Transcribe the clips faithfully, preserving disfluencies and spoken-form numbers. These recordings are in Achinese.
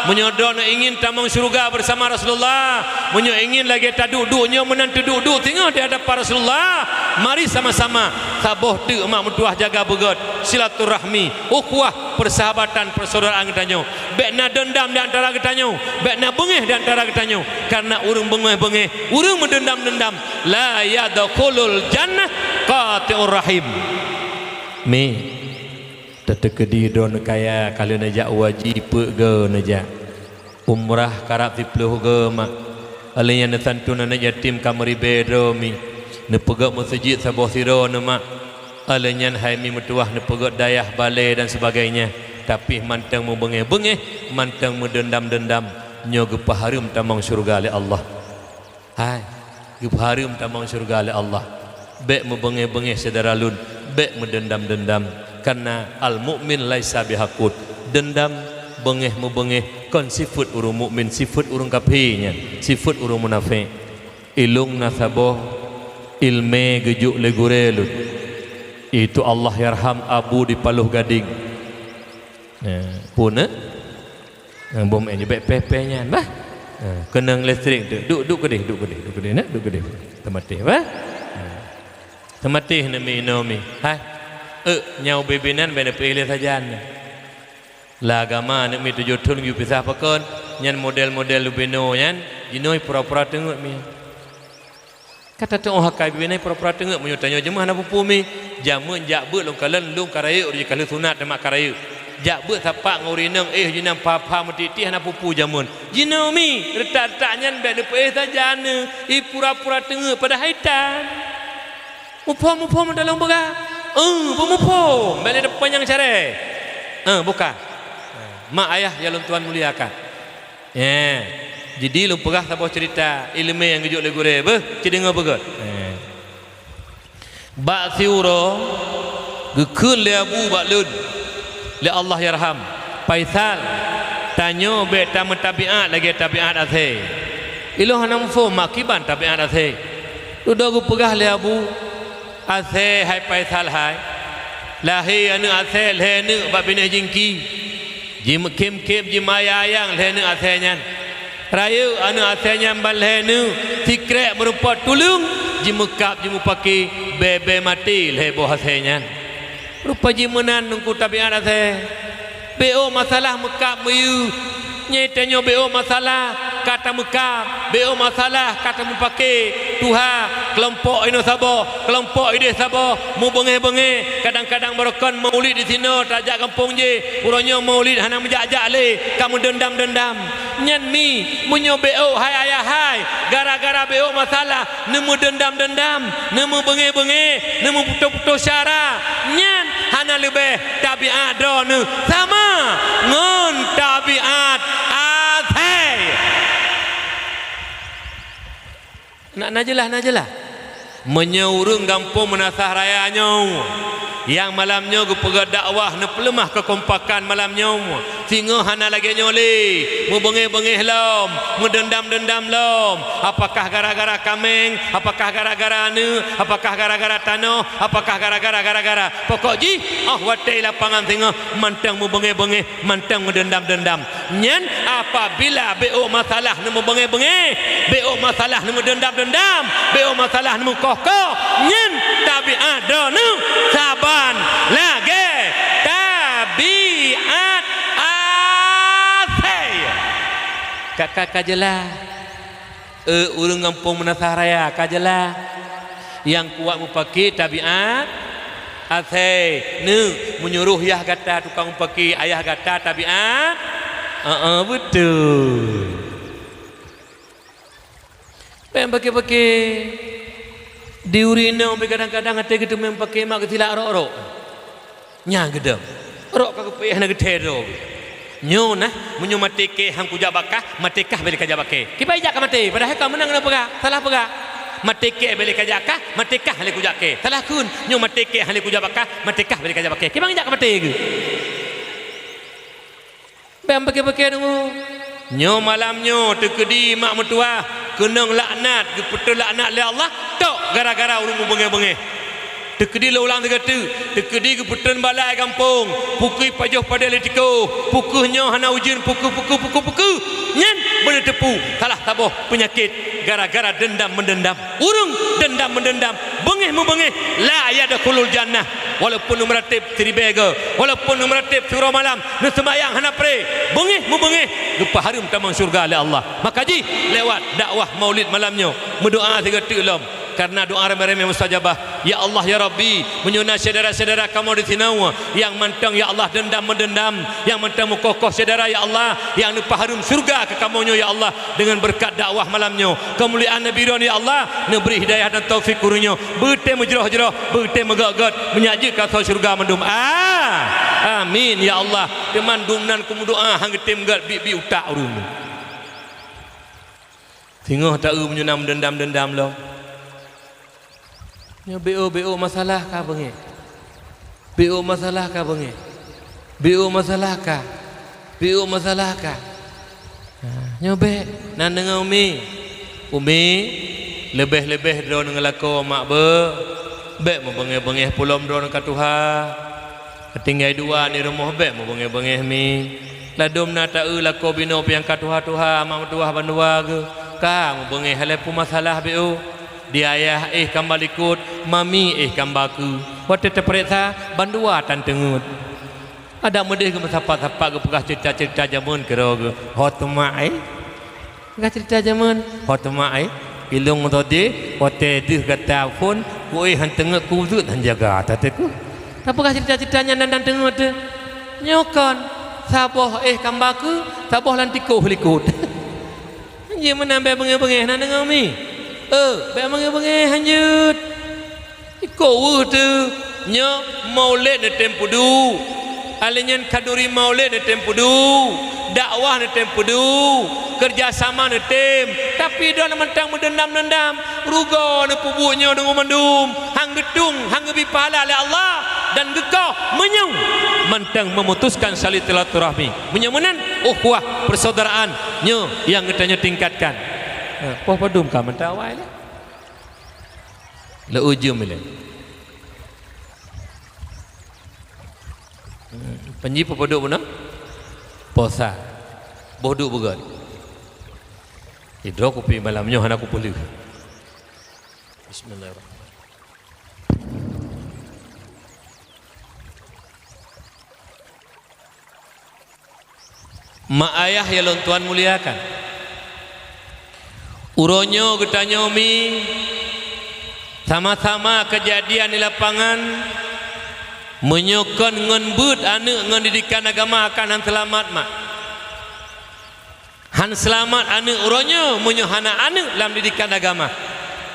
Meunyoe droeneuh ingin tamong syeuruga beusama Rasulullah, meunyoe ingin lagée taduek-duek nyoe meunan teuduek-duek singoh di hadapan Rasulullah, mari sama-sama saboh teuk mak meutuwah jaga beugét, silaturahmi, ukhuwah, persahabatan, persaudaraan geutanyoe. Bék na deundam di antara geutanyoe, bék na beungéh di antara geutanyoe. Kareuna ureuëng beungéh-beungéh, ureuëng meudeundam-deundam, la yadkhulul jannah qati'ur rahim. Mi, tateukeudi droeneuh kaya ka lheueh neujak u haji, peuet goe neujak. Umrah karab siplôh goe mak. Óh lheueh nyan neusantun aneuëk yatim ka meuribée droe mi. Neupeugét meuseujid saboh sidroe neuh mak. Óh lheueh nyan hai mi meutuwah neupeugét dayah balée dan sebagainya. Tapi mantong meubeungéh-beungéh, mantong meudeundam-deundam, nyoe geupeuhareuem tamong syeuruga lé Allah. Hai, geupeuhareuem tamong syeuruga lé Allah. Bék meubeungéh-beungéh syedara lôn, bék meudeundam-deundam. Kareuna al-mu'min laisa bihaqud. Deundam, beungéh meubeungéh kon sifeuet ureuëng mukmin, sifeuet ureuëng kafé nyan, sifeuet ureuëng munafék. Ilôn na saboh iéleumé geujok lé gurée lôn, yaitu Allahyarham Abu di Paloh Gadeng. Eh, peue na? Nyang bom eh, jibek péh-péh nyan, bah. Ha, keunong listrik tu. Duek, duek keudeh, duek keudeh, duek keudeh, nah, duek keudeh. Teumatéh, bah. Ha. Teumatéh neumi inoe mi. Hai. Eh, nyang ubé-bé nan bèk neupeuéh lé sajan. Lam agama aneuk miet tujoh thon geuyue pisah pakon. Nyan model-model ubé noe nyan, jinoe pura-pura teungeut mi. Ka tateuôh akai bibina pura-pura teungeut meunyoe tanyoe jeumaih hana peue-peue mi. Jameun jak beuet lôn kalon lôn ka rayeuk, ureueng ka lheueh sunat teuma ka rayeuk. Jak beuet sapat ngon ureueng inong éh jihnyan pha-pha meutiek-tiek hana peue-peue jameun. Jinoe mi, reutak-reutak nyan bèk neupeuéh sajan, i pura-pura teungeut padahai tan. Muphom-muphom dalam peugah. Eh, beumuphom, bèk lé teupanyang syaré. Eh, buka. Mak ayah nyang lôn tuan muliakan. Eh, jadi lôn peugah saboh cerita iéleumé nyang geujok lé gurée, beuh, ci deungoe beugét. Eh. Bak siuroe geukheun lé Abu bak lôn, lé Allahyarham, "Faisal, tanyoe bèk tameutabiat lagèe tabiat asèe." Ilôn hana muphom mak kiban tabiat asèe. Dudoe geupeugah lé Abu, "Asèe hai Faisal hai, lahé aneuk asèe lhèe neuk bak binéh jingki." Jimeukhém-khém jimayang-ayang lhèe neuk asèe nyan. Rayeuk aneuk asèe nyan ban lhèe neuk, sikrek meurumpok tuleueng, jimeukab jimeupake, bèe-bèe maté lhèe boh asèe nyan. Rupa jih meunan teungku tabiat asèe. Beuôk masalah meukab meuyue. Nyan tanyoe beuôk masalah ka tameukab, beuôk masalah ka tameupake. Tuha, keulompok inoe saboh, keulompok idéh saboh, meubeungéh-beungéh, kadang-kadang barokon maulid disinoe tajak gampông jéh, uroe nyoe maulid hana meujak-jak lé, ka meudeundam-deundam. Nyan mi, meunyoe beuôk hai ayah hai, gara-gara beuôk masalah, neumeudeundam-deundam, neumeubeungéh-beungéh, neumeuputoh-putoh syara, nyan hana leubeh tabiat droeneuh sama ngon tabiat asèe. Na, na jeulaih, na jeulaih. Meunyoe ureueng gampông Meunasah Raya nyoe, nyang malam nyoe geupeugah dakwah neupeuleumah keukompakan malam nyoe, singoh hana lagèe nyoe lé, meubeungéh-beungéh lom, meudeundam-deundam lom. Apakah gara-gara kaméng? Apakah gara-gara aneuk? Apakah gara-gara tanoh? Apakah gara-gara, gara-gara? Pokok jih, 'oh watèe lapangan singoh mantong meubeungéh-beungéh. Mantong meudeundam-deundam. Nyan apabila beuôk masalah neumeubeungéh-beungéh, beuôk masalah neumeudeundam-deundam, beuôk masalah neumeukoh-koh, nyan tabiat droeneuh saban lagèe tabiat asèe. Ka, ka, ka jeulaih. Eh, ureueng gampông Meunasah Raya ka jeulaih. Nyang kuat meupake tabiat asèe. Neuk, meunyoe roh yah gata tukang meupake, ayah gata tabiat. Heeh, beutôi. Bèk pake-pake. Di ureueng inong pih kadang-kadang até geuteumé meupake mak geusilak rok-rok. Nyan geudong. Rok ka geupeuéh hana geuthèe droe. Nyoe nah, meunyoe maté kèe han kujak bak kah, maté kah bèk lé kajak bak kèe. Kiban jak ka maté, padahai ka meunan keuneuk peugah, salah peugah. Maté kèe bèk lé kajak kah, maté kah lé kujak kèe. Salah kheun, nyoe maté kèe han lé kujak bak kah, maté kah bèk lé kajak bak kèe. Kiban jak ka maté keuh. Bèk pake-pake deungoe. Nyoe malam nyoe teukeudi mak meutuwah keunong laknat, geupeuteu laknat lé Allah, tok gara-gara ureueng meubeungéh-beungéh. Teukeudi lôn ulang sigoe teuk, teukeudi geupeutreun bala gampông, pukui pajoh padé lé tikoh, pukui nyoe hana ujeuen, pukui, pukui, pukui, pukui, nyan beuneuteupeu salah saboh peunyakét gara-gara deundam meudendam. Ureuëng deundam meudendam, beungéh meubeungéh, la yadkhulul jannah. Walaupun neumeuratéb siribée goe, walaupun neumeuratéb siuroe malam, neuseumayang hana pré, beungéh meubeungéh, geupeuhareuem tamong syeuruga lé Allah. Maka jih lewat dakwah Maulid malam nyoe, meudoá sigoe teuk lom, karena doá ramé-ramé mustajabah. Ya Allah, ya Rabbi, meunyoe na syedara-syedara kamoe di sinoe nyang mantong, ya Allah, deundam meudendam, nyang mantong meukoh-koh syedara, ya Allah, nyang neupeuhareuem syeuruga keu kamoe nyoe, ya Allah, deungon beureukat dakwah malam nyoe, keumuliaan Nabi droen, ya Allah, neubri hidayah dan taufik keu ureuëng nyoe, beutem meujroh-jroh, beutem meugét-gét, meunyak jeuet ka soe syeuruga mandum. Ah, amin, ya Allah. Teuma dumnan keu meudoá han geutem gét, biet-biet utak ureuëng nyoe. Singoh taeu meunyoe na meudendam-dendam lom. Nyoe beu-beu masalah ka beungéh. Beu masalah ka beungéh. Beu masalah ka. Beu masalah ka. Ha, nyoe bék na deungoe mi. Umi, leubeh-leubeh droeneuh ngon lakoe mak beu. Bék meubeungéh-beungéh pulom droeneuh ka tuha. Tinggai dua ni rumoh bék meubeungéh-beungéh mi. Ladôm na taeu lakoe binoe piang ka tuha-tuha, mak meutuwah bandua geuh. Ka meubeungéh lé peue masalah beu. Di ayah éh kamba likot, mami éh kamba keue. Watée teupareksa, bandua tan teungeut. Adak meudeh geumeusapat-sapat geupeugah ceurita-ceurita jamén keudroe geuh. Ho teuma éh? Ka ceurita jamén, ho teuma éh, ilong todi, watée deuh gata phon, kuéh han teungeut kujeuet han jaga, tateukeuh. Tapeugah ceurita-ceurita nyan dan, dan teungeut teuh. Nyoe kon, saboh éh kamba keue, saboh lam tikoh likot. Hanjeuet meunan bék beungéh-beungéh na deungoe mi. Eh, bék beungéh-beungéh hanjeuet. Iko weueh teuh, nyoe maulid neutem peuduek. Alèh nyan khanduri maulid neutem peuduek, dakwah neutem peuduek, keureuja sama neutem, tapi droeneuh mantong meudeundam-deundam, rugoe neupeubuet nyoe deungon mandum, han geutueng, han geubri pahala lé Allah, dan geukoh meunyoe mantong meumutuskan silaturahmi. Meunyoe meunan, ukhuwah, persaudaraan, nyoe nyang geutanyoe tingkatkan. Nah, poh padum ka mantong awai lé. Lé ujum ilée. Panji peupeuduek bunoe? Posa. Boh duek beugét. Idroe kupi malam nyoe hana kupeuleueh. Bismillahirrahmanirrahim. Mak ayah nyang lôn tuan muliakan, uroe nyoe geutanyoe mi sama-sama keujadian di lapangan, meunyoe kon ngon beuet aneuëk ngon didikan agama akan han seulamat, mak. Han seulamat aneuëk uroe nyoe meunyoe hana aneuëk lam didikan agama,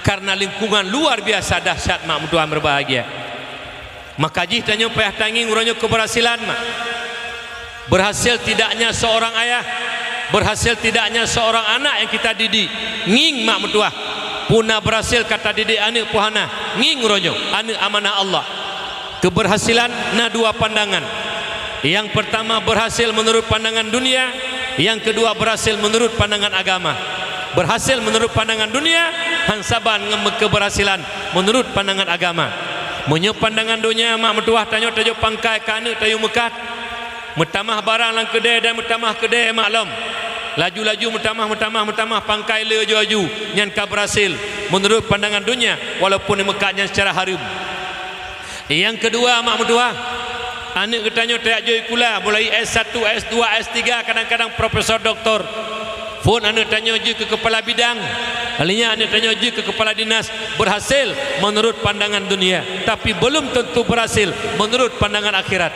kareuna lingkungan luar biasa dahsyat, mak meutuah meubahgia. Maka jih tanyoe payah tangieng uroe nyoe keubeurhasilan, mak. Berhasil tidaknya seorang ayah, berhasil tidaknya seorang anak yang kita didik, ngieng, mak meutuah. Peue na berhasil ka tadidik aneuëk peue hana, ngieng uroe nyoe, aneuëk amanah Allah. Keberhasilan na dua pandangan. Yang pertama berhasil menurut pandangan dunia, yang kedua berhasil menurut pandangan agama. Berhasil menurut pandangan dunia, han saban ngon keubeurhasilan menurut pandangan agama. Meunyoe pandangan donya, mak meutuah, tanyoe tajok pangkai keu aneuëk tayue meukat, meutamah barang lam keudée dan meutamah keudée, mak lom. Laju-laju meutamah, meutamah, meutamah pangkai le aju-aju, nyan ka berhasil menurut pandangan donya, walaupun meukat nyan secara hareuem. Nyang keudua, mak meutuah, aneuëk geutanyoe tajak jôi sikula, mulai S satu, S dua, S tiga, kadang-kadang profesor, doktor. Phon aneuëk tanyoe jeuet keu keupala bidang, akhirnya aneuëk tanyoe jeuet keu keupala dinas, berhasil menurut pandangan dunia, tapi belum tentu berhasil menurut pandangan akhirat.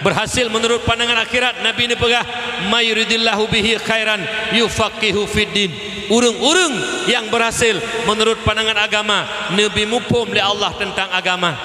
Berhasil menurut pandangan akhirat, Nabi neupeugah, "May yuridillahu bihi khairan yufaqihu fiddin." Ureuëng-ureuëng nyang berhasil menurut pandangan agama, neubi muphom lé Allah teuntang agama.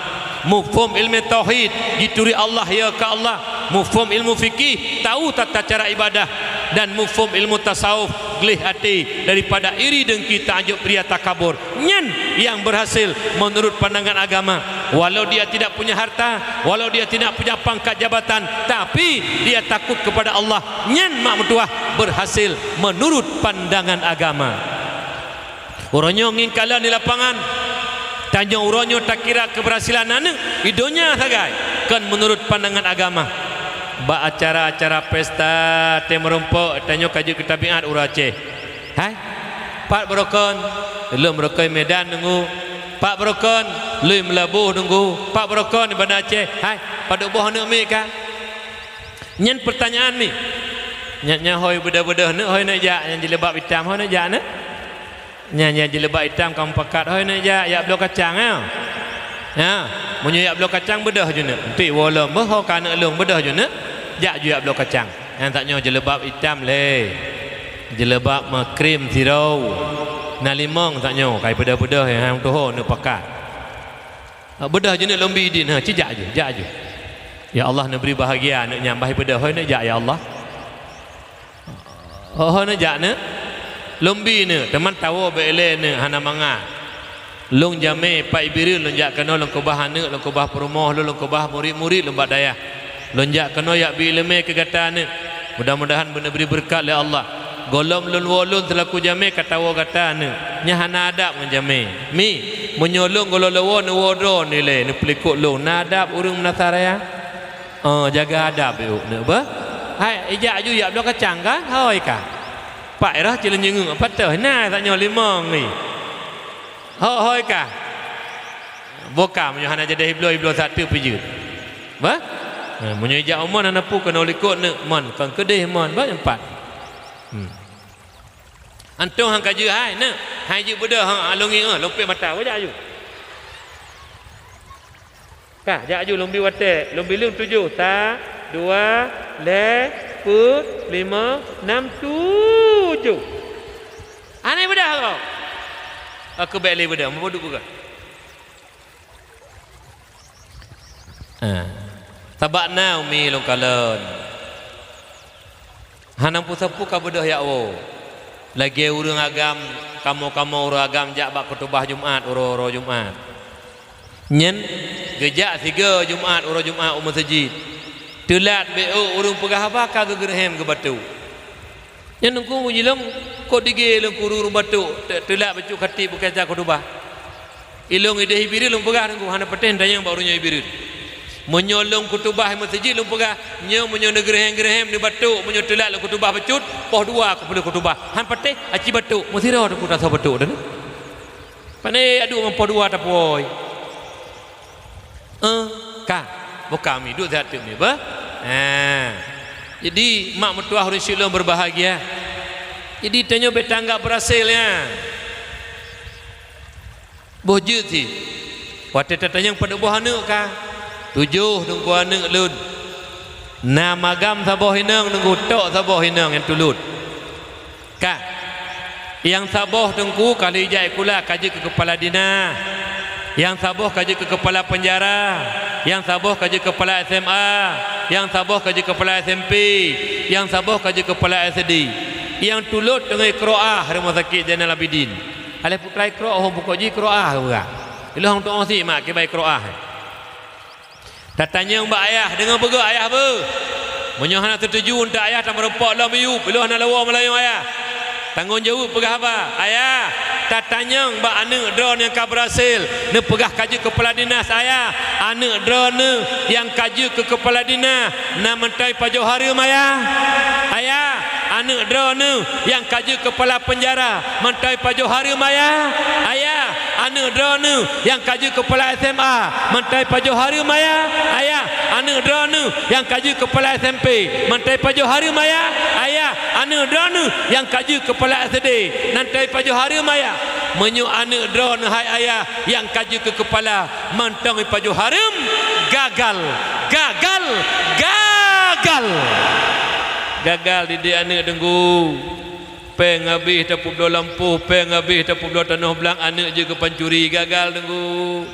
Muphom iéleumé tauhid, jituri Allah ya keu Allah. Muphom ilmu fikih, tahu tata cara ibadah. Dan muphom ilmu tasawuf, gleh até daripada iri, dengki, takjub, ria, takabur. Nyan nyang berhasil menurut pandangan agama. Walau dia tidak punya harta, walau dia tidak punya pangkat jabatan, tapi dia takut kepada Allah. Nyan, mak meutuah, berhasil menurut pandangan agama. Uroe nyoe ngieng kalon di lapangan. Tanyoe uroe nyoe takira keubeurhasilan aneuk di donya sagai, kon meunurot pandangan agama. Bak acara-acara pesta teumeureumpok, tanyoe ka jeuet keu tabiat ureuëng Aceh. Hai, pat beurokon, lôn beurokon Medan nunggu. Pat beurokon, lôn Meulaboh nunggu. Pat beurokon di Banda Aceh. Hai, padub boh aneuk miet ka. Nyan peurtanyaan mi. Nyan, nyan hôi beudôh-beudôh neuk, hôi neuk jak, nyan jilbab itam, hôi neuk jak neuk. Nyan, nyan jilbab itam ka mupakat, hôi neuk jak, jak bloe kacang, ya. Ya, meunyoe jak bloe kacang beudôh ju neuk. Enti woe lom beuh, ho ka neuk lôn beudôh ju neuk. Jak ju jak bloe kacang. Nyan tanyoe jilbab itam lé. Jilbab meukrem sirô. Na limong tanyoe, kai beudôh-beudôh nyang tuho neuk pakat. Beudôh ju neuk lôn bi idin, ha, ci jak ju, jak ju. Ya Allah, neubri bahagia neuk nyan, bah beudôh, hôi neuk jak, ya Allah. Ho, ho neuk jak neuk. Lôn bi neuk, teuma tawoe bék lé neuk, hana mangat. Lôn jamé Pak Ibiril, lôn jak keunoe, lôn keubah aneuk, lôn keubah peurumoh lôn, lôn keubah murit-murit lôn bak dayah. Lôn jak keunoe jak bi iéleumé keu gata neuk. Mudah-mudahan beuneubri beureukat lé Allah. Gohlom lôn woe lôn seulaku jamé ka tawoe gata neuk. Nyan hana adab ngon jamé. Mi, meunyoe lôn gohlom lôn woe neuwoe droeneuh lé, neupeulikot lôn, na adab ureuëng meunasah raya? Oh, jaga adab, ibu neuk beuh. Hai, ijak ju jak bloe kacang ka? Hôi ka. Pak roh cileueng jeuet, pat teuh na tanyoe limong ni. Ho, hôi ka. Boh ka, meunyoe hana jadeh ibloe, ibloe satu pijeuet. Bah? Ha, meunyoe ijak umon hana peue keunoe likot neuk mon, kon keudeh mon, bah nyan pat. Hmm. Antom han ka jeuet hai neuk, hai jeuet beudôh, ha, lôn ngieng, lôn pek mata, bah jak ju. Ka, jak ju lôn bi watée, lôn bi lôn tujoh, sa, dua, lhée, peuet, limong, nam, tujoh. Hana beudôh kah? Aku bék lé beudôh, meupadub peugah. Ah. Sabab na umi lôn kalon. Hana peue-sapeue ka beudôh jak woe. Lagée ureuëng agam, kamoe-kamoe ureuëng agam jak bak khutubah Jumat, uroe-uroe Jumat. Nyan geujak sigoe Jumat, uroe Jumat u meuseujid. Teulat bék ôk ureuëng peugah haba ka geugeureuhem geubatuk. Nyan teungku meujilong, kok dige lôn kuru ureuëng batuk, te-, teulat bacut khatib bukon sa khutubah. Ilôn ideh Ibiril lôn peugah teungku, hana patéh tanyong bak ureuëng nyoe Ibiril. Meunyoe lôn khutubah i meuseujid lôn peugah, nyoe meunyoe neugeureuhem-geureuhem neubatuk, meunyoe teulat lôn khutubah bacut, poh dua ka peuleueh khutubah. Han patéh, aci batuk, meusidroe teungku tasoe batuk teuh. Pane aduek ngon poh dua tapuwoe. Eh, ka. Boh ka mi, duek siat teuk mi, bah? Ha. Jadi, mak meutuah ureuëng syik lôn beurbahagia. Jadi, tanyoe bék tanggap beurasel, ya. Boh jeuet cit. Watée tatanyong padub boh aneuk ka? Tujoh teungku aneuk lôn. Na magam saboh inong teungku, tok saboh inong nyang tulot. Ka. Nyang saboh teungku ka lheueh ijak sikula ka jeuet keu keupala dinah. Nyang saboh ka jeuet keu keupala peunjara. Nyang saboh ka jeuet keupala S M A. Nyang saboh ka jeuet keupala S M P. Nyang saboh ka jeuet keupala S D. Nyang tulot teungoh ikroah rumoh sakét Zainal Abidin. Aléh putra ikroah, oh, bukon jih ikroah, peugah. Ilôn hana tuoh si mak kiban ikroah. Tatanyong bak ayah, deungoe beugöt ayah beuh. Meunyoe hana seutuju unta ayah, tameurumpok lom miyueb, ilôn hana lawö meulayeue ayah. Tanggong jaweueb peugah haba, ayah, tatanyong bak aneuk droeneuh nyang ka beurasel, neupeugah ka jeuet keu keupala dinas, ayah, aneuk droeneuh nyang ka jeuet keu keupala dinas, na mantong pajoh hareuem, ayah. Ayah, aneuk droeneuh nyang ka jeuet keupala peunjara, mantong pajoh hareuem, ayah. Ayah, aneuk droeneuh nyang ka jeuet keupala S M A, mantong pajoh hareuem, ayah. Ayah, aneuk droeneuh nyang ka jeuet keupala S M P, mantong pajoh hareuem, ayah. Ayah, aneuk droeneuh nyang ka jeuet keupala S D, mantong pajoh hareuem, ayah. Meunyoe aneuk droeneuh hai ayah nyang ka jeuet keu keupala, mantong pajoh hareuem, gagal, gagal, gagal. Gagal didik aneuk teungku. Péng habéh tapeubloe lampôh, péng habéh tapeubloe tanoh blang, aneuk jeuet keu pancuri, gagal teungku.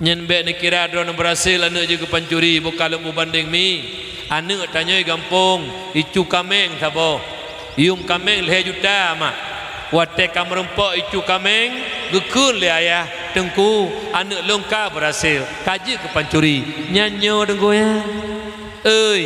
Nyan bék neukira droeneuh beurasel aneuk jeuet keu pancuri, bukon lôn peubandeng mi. Aneuk tanyoe gampông, icu kaméng saboh. Yuem kaméng lhée juta mak. Watée ka meurumpok icu kaméng, geukheun lé ayah, "Teungku, aneuk lôn ka beurasel, ka jeuet keu pancuri." Nyan nyoe teungku nyan. Oi,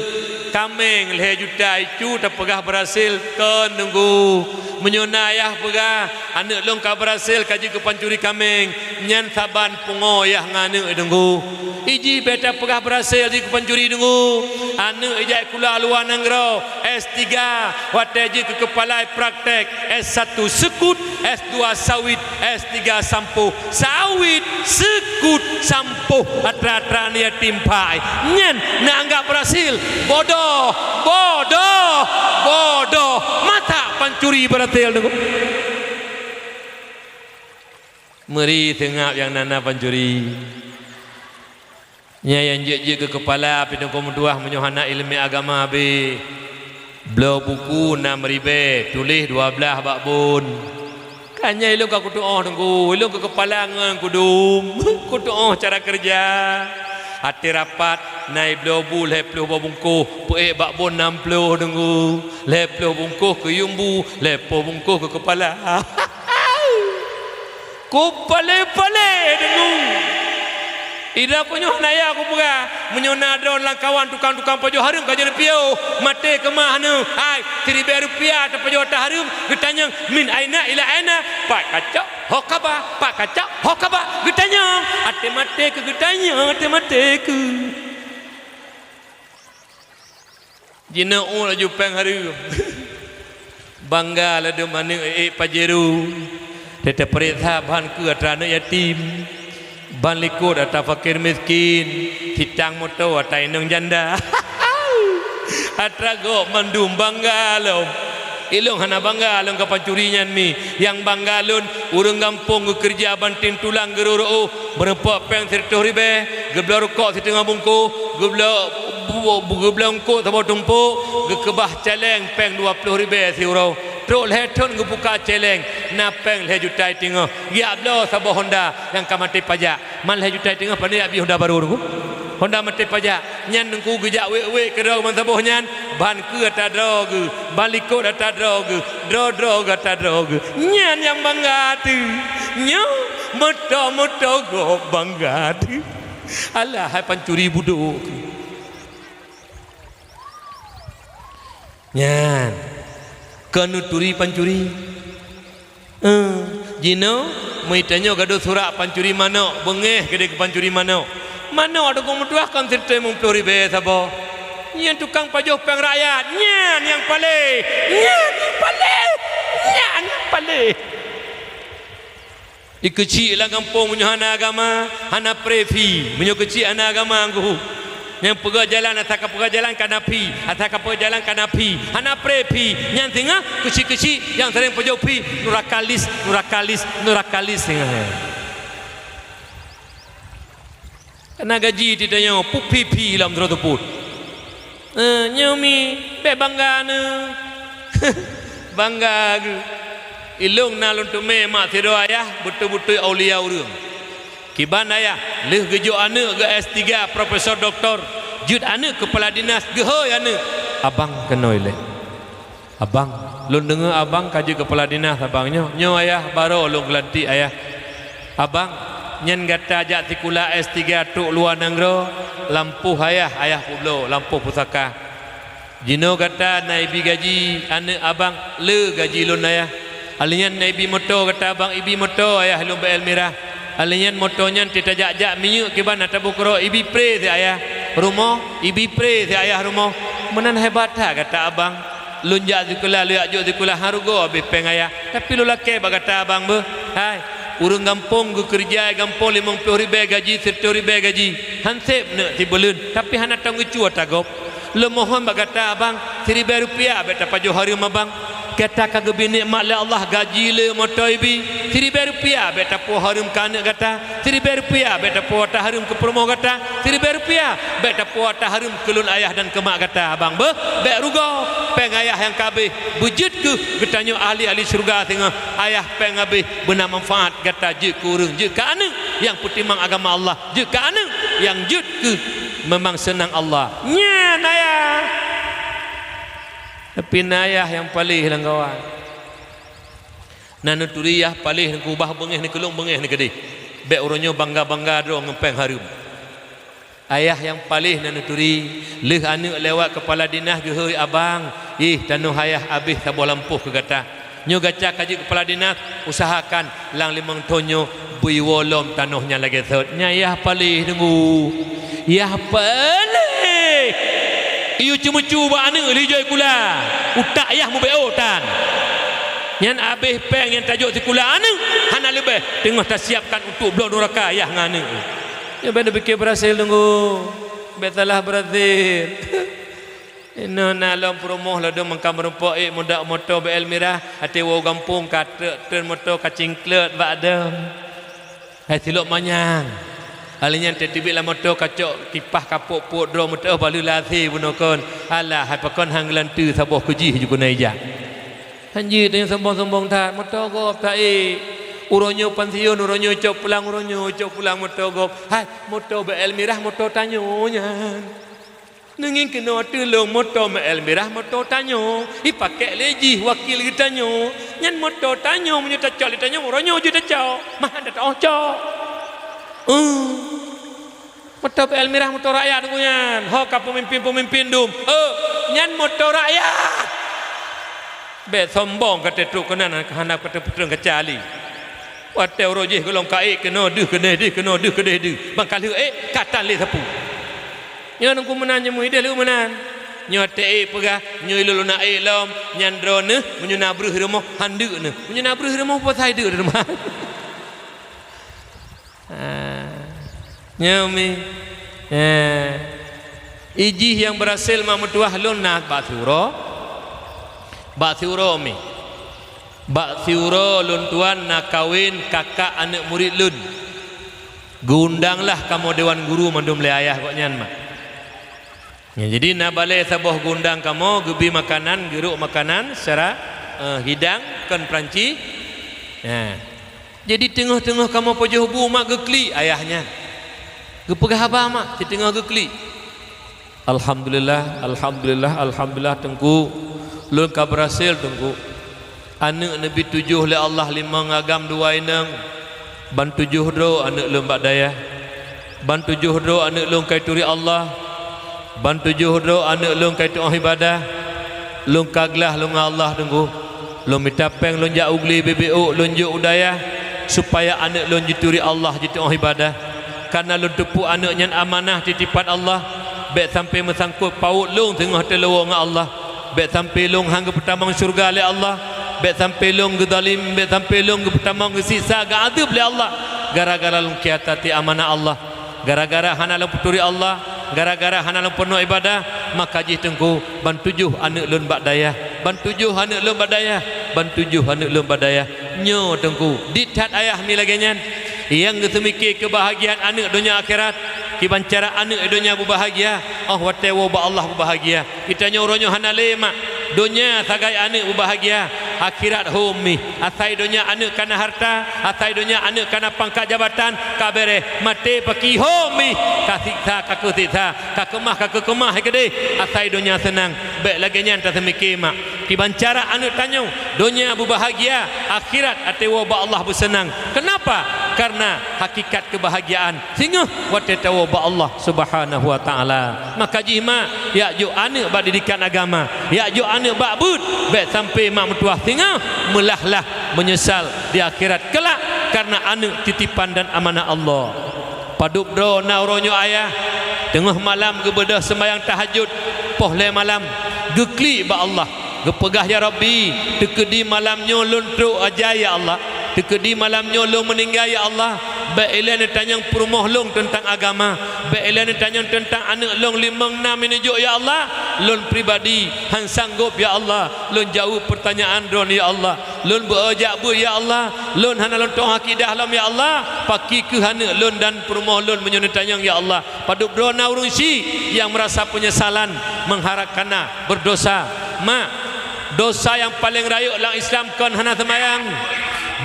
Kaméng lhée juta icu tapeugah beurhasil, kon Teungku. Meunyoe na ayah peugah, "Aneuëk lôn ka beurhasil ka jeuet keu pancuri kaméng," nyan saban pungoe ayah ngon aneuëk, Teungku. Iji bék tapeugah beurhasil jeuet keu pancuri, Teungku. Aneuëk ijak sikula luwa nanggroe, S tiga, watée jeuet keu keupala praktek, S satu seukut, S dua sawit, S tiga sampoh. Sawit, seukut, sampoh, atra-atra aneuk yatim pai. Nyan neuanggab beurhasil. Bodoh, bodoh, bodoh. Masa pancuri beurhasil, Teungku? Meuri seungab nyang na-na pancuri. Nyan nyang jeuet-jeuet keu keupala, pih Teungku meutuah, meunyoe hana iéleumé agama habéh. Bloe buku nam ribée, tuléh dua blaih bak bon. Ka nyan ilôn ka kutuoh, Teungku, ilôn keu keupala ngon kudum. Kutuoh cara keureuja. Até rapat, na ibloe bu lhée ploh boh bungkôh, peuék bak bon nam ploh, Teungku. Lhée ploh bungkôh keu yuem bu, lhée ploh bungkôh keu keupala. Kupalé-palé, Teungku. Ida ku nyoe hana ya kupeugah, meunyoe na droe lam kawan tukang-tukang pajoh hareuem ka jeuet piôh, maté keumah neuh. Hai, siribée rupiah tapajoh ata hareuem, geutanyong, "Min aina ila aina?" "Pat kacok, ho kaba, pat kacok, ho kaba?" Geutanyong, até maté keu geutanyong, até maté keu. Jinoe laju péng hareuem. Bangga ladôm aneuëk ék Pajero. Teupeuriksa ban keu atra aneuëk yatim. Ban likot atra fakir miskin. Sitang moto atra inong janda. Atra gob mandum bangga lom. Ilôn hana bangga lôn ka pancuri nyan mi. Nyang bangga lôn, ureuëng gampông geukeureuja banting tulang geurôh-rôh. Meurumpok péng sireutôh ribée, geubloe rukok siteungoh bungkôh, geubloe bu-, bu-, geubloe eungkôt saboh tumpôk, geukeubah céléng péng dua ploh ribée siuroe. Trok lhée thon geubuka céléng, na péng lhée juta teungoh. Geujak bloe saboh honda nyang ka maté pajak. Man lhée juta teungoh, pane jak bi honda barô, Teungku? Honda maté pajak. Nyan Teungku geujak wék-wék keudroe ban saboh nyan, ban keu atra droe geuh, ban likot atra droe geuh, droe-droe geuh atra droe geuh. Nyan nyang bangga teuh. Nyoe moto-moto gob bangga teuh. Alah, hai pancuri budôk. Nyan. Kon neuturi pancuri. Eh, jinoe, meuitanyoe gadôh surat pancuri manok, beungéh keudéh keu pancuri manok. Manok Teungku meutuah kon sireutôh limong ploh ribée saboh. Nyan tukang pajoh péng rakyat, nyan nyang paléh, nyan nyang paléh, nyan nyang paléh. Di keuchik lam gampông meunyoe hana agama, hana pré phi. Meunyoe keuchik hana agama, Teungku. Nyang peugah jalan, asai ka peugah jalan ka na phi, asai ka peugah jalan ka na phi, hana pré phi. Nyan singoh keuchik-keuchik nyang sering pajoh phi, nurakalis, nurakalis, nurakalis singoh. Kana gaji titanyoe, puphi phi lom sidroe teupot. Eh, nyoe mi, bék bangga neuh. Bangga geuh. Ilôn na lôn teumé mak sidroe ayah, beutôi-beutôi aulia ureuëng. Kiban ayah, lheueh geujok aneuëk geu S tiga, profesor, doktor, jeuet aneuëk keupala dinas, geuhôi aneuëk, "Abang keunoe ilée. Abang, lôn deungoe abang ka jeuet keupala dinas abang nyoe. Nyoe ayah, barô lôn geulantik ayah. Abang, nyan gata jak sikula S tiga trok luwa nanggroe, lampôh ayah, ayah peubloe, lampôh pusaka." Jinoe gata na ibi gaji aneuëk abang, le gaji lôn ayah. Alèh nyan na ibi moto gata abang, ibi moto ayah lôn bak Elmira. Alèh nyan moto nyan teutajak-jak minyeuk kiban na taboh keudroe, ibi pré si ayah rumoh, ibi pré si ayah rumoh. Meunan hebat that gata abang. Lôn jak sikula, lôn jak jok sikula, han rugoe habéh péng ayah. Tapi lôn lakée bak gata abang beuh. Hai, ureuëng gampông geukeureuja gampông limong ploh ribée gaji, sireutôh ribée gaji. Han sép neuk sibuleuen, tapi hana tangeucue atra gob. Lôn mohon bak gata abang, siribée rupiah bék tapajoh hareuem abang. Gata ka geubri nikmat lé Allah gaji le moto ibi, siribée rupiah bék tapuwoe hareuem keu aneuëk gata, siribée rupiah bék tapuwoe atra hareuem keu peurumoh gata, siribée rupiah bék tapuwoe atra hareuem keu lôn ayah dan keu mak gata abang beuh, bék rugoe. Péng ayah nyang ka habéh, beujeuet kheueh geutanyoe ahli-ahli syeuruga singoh. Ayah péng habéh beuna manfaat gata jeuet keu ureuëng, jeuet keu aneuëk nyang peutimang agama Allah, jeuet keu aneuëk nyang jeuet keu memang seunang Allah. Nyan ayah. Tapi na ayah nyang paléh lam kawan. Na neuturi yah paléh neukeubah beungéh neukeulong beungéh neukeudeh. Bék uroe nyoe bangga-bangga droe ngon péng hareuem. Ayah nyang paléh na neuturi, lheueh aneuëk lewat keupala dinas geuhôi, "Abang, ih, tanoh ayah abéh saboh lampôh keu gata. Nyoe gata ka jeuet keupala dinas, usahakan lam limong thon nyoe beuiwoe lom tanoh nyan lagée sot." Nyan yah paléh, Teungku. Yah paléh! Iyue ceumeucue bak aneuëk lheueh jôi kula. Utak yah mubeuôh tan. Nyan abéh péng nyang tajok sikula aneuëk, hana leubeh teungoh tasiapkan untuk bloe nuraka yah ngon aneuëk. Nyoe bèk neupike beurasé, Teungku. Bèk salah beurasé. Inoe na lom peurumoh ladôm mangkam rumpok, ék mudak moto B L mirah, até woe gampông ka trek treun moto ka cingklot bak dong. Hai silop manyang. Alèh nyan teubiet lam moto ka cok kipah ka pok-pok droe meuteuh baleue lasé bunoe kon. Alah, hai pakon han geulanteue saboh keujih ju keunoe ijak. Han jeuet tanyoe sombong-sombong that, moto gob taék. Uroe nyoe pansiun, uroe nyoe cok pulang, uroe nyoe cok pulang moto gob. Hai, moto B L mirah moto tanyoe nyan. Neungieng keunoe teulông moto B L mirah moto tanyoe. Ipakék lé jih wakil geutanyoe. Nyan moto tanyoe, meunyoe tacok lé tanyoe, uroe nyoe jeuet tacok. Mah han tataôh cok. Uh. Moto B L mirah moto rakyat Teungku nyan. Ho ka peumimpin-peumimpin dum. Eh, nyan moto rakyat. Bèk sombong ka teutrok keunan, hana ka teupeutrang kaca lé. Watèe uroe jih gohlom ka ék keunoe deuh keudeh deuh, keunoe deuh keudeh deuh. Ban ka lheueh ék, ka tan lé sapeue. Nyoe Teungku meunan nyoe meuideh lé meunan. Nyoe watèe ék peugah, nyoe ilôn na ék lom, nyan droeneuh, meunyoe na breuh rumoh, han deuk neuh. Meunyoe na breuh rumoh, peue pasai deuk rumoh. Ah, nyoe mi. Eh, ijih nyang beurhasil mak meutuwah lôn na bak siuroe. Bak siuroe mi. Bak siuroe lôn tuan na kawen kakak aneuëk murit lôn. Geuundanglah kamoe dewan guru mandum lé ayah gobnyan mak. Ya, jadi na balèe saboh geuundang kamoe, geubri makanan, geurok makanan secara, eh, hidang, kon Perancis. Ya. Jadi teungoh-teungoh kamoe pajoh bu mak geuklik ayah nyan. Geupeugah haba mak, siteungoh geuklik. Alhamdulillah, alhamdulillah, alhamdulillah Teungku. Lôn ka beurhasil Teungku. Aneuëk neubi tujoh lé Allah limong agam dua inong. Ban tujoh droe aneuëk lôn bak dayah. Ban tujoh droe aneuëk lôn ka ituri Allah. Ban tujoh droe aneuëk lôn ka iteuôh ibadah. Lôn ka glah lôn ngon Allah Teungku. Lôn mita péng lôn jak u glé bibé ôk lôn jok u dayah, supaya aneuëk lôn jituri Allah jiteuôh ibadah. Kareuna lôn teupeu aneuëk nyan amanah titipan Allah. Bèk sampai meusangkot pawôt lôn teungoh teulowo ngon Allah. Bèk sampai lôn han geupeutamong syeuruga lé Allah. Bèk sampai lôn geuzalém, bèk sampai lôn geupeutamong geusiksa geuadeueb lé Allah. Gara-gara lôn khianati amanah Allah. Gara-gara hana lôn peuturi Allah, gara-gara hana lôn peunoh ibadah, maka jih Teungku, ban tujoh aneuëk lôn bak dayah, ban tujoh aneuëk lôn bak dayah, ban tujoh aneuëk lôn bak dayah. Nyoe Teungku, dit that ayah mi lagée nyan, nyang geuseumiké keubahgiaan aneuëk donya akhirat, kiban cara aneuëk donya beubahgia, óh watée woe bak Allah beubahgia. Geutanyoe uroe nyoe hana lé mak, donya sagai aneuëk beubahgia, akhirat hom mi. Asai donya aneuëk kana harta, asai donya aneuëk kana pangkat jabatan, ka béréh, maté paki hom mi. Ka siksa ka keu siksa, ka keumah ka keu keumah keudeh. Asai donya seunang, bék lagée nyan taseumiké mak. Kiban cara aneuëk tanyoe donya beubahgia, akhirat até woe bak Allah beuseunang. Keunapa? Kareuna hakikat keubahgiaan singoh watée tawoe bak Allah Subhanahu wa Ta'ala. Maka jih mak, yak jok aneuëk bak didikan agama, yak jok aneuëk bak beuet, bék sampai mak meutuwah singoh meulah-lah meunyeusal di akhirat keulak kareuna aneuëk titipan dan amanah Allah. Padub droe na uroe nyoe ayah, teungoh malam geubeudôh seumayang tahajud, poh lhée malam, geuklik bak Allah. Geupeugah, "Ya Rabbi, teukeudi malam nyoe lôn trok ajai, ya Allah. Teukeudi malam nyoe lôn meuninggai, ya Allah. Bék ilée neutanyong peurumoh lôn teuntang agama. Bék ilée neutanyong teuntang aneuëk lôn limong nam neujok, ya Allah. Lôn pribadi han sanggob, ya Allah, lôn jaweueb peurtanyaan droeneuh, ya Allah. Lôn beu-o jak beuet, ya Allah. Lôn hana lôn teuôh akidah lom, ya Allah. Paki kheueh aneuëk lôn dan peurumoh lôn meunyoe neutanyong, ya Allah." Padub droe na ureuëng syik nyang meurasa peunyesalan, meuharab kana beurdosa. Mak, dosa nyang paleng rayeuk lam Islam kon hana seumayang.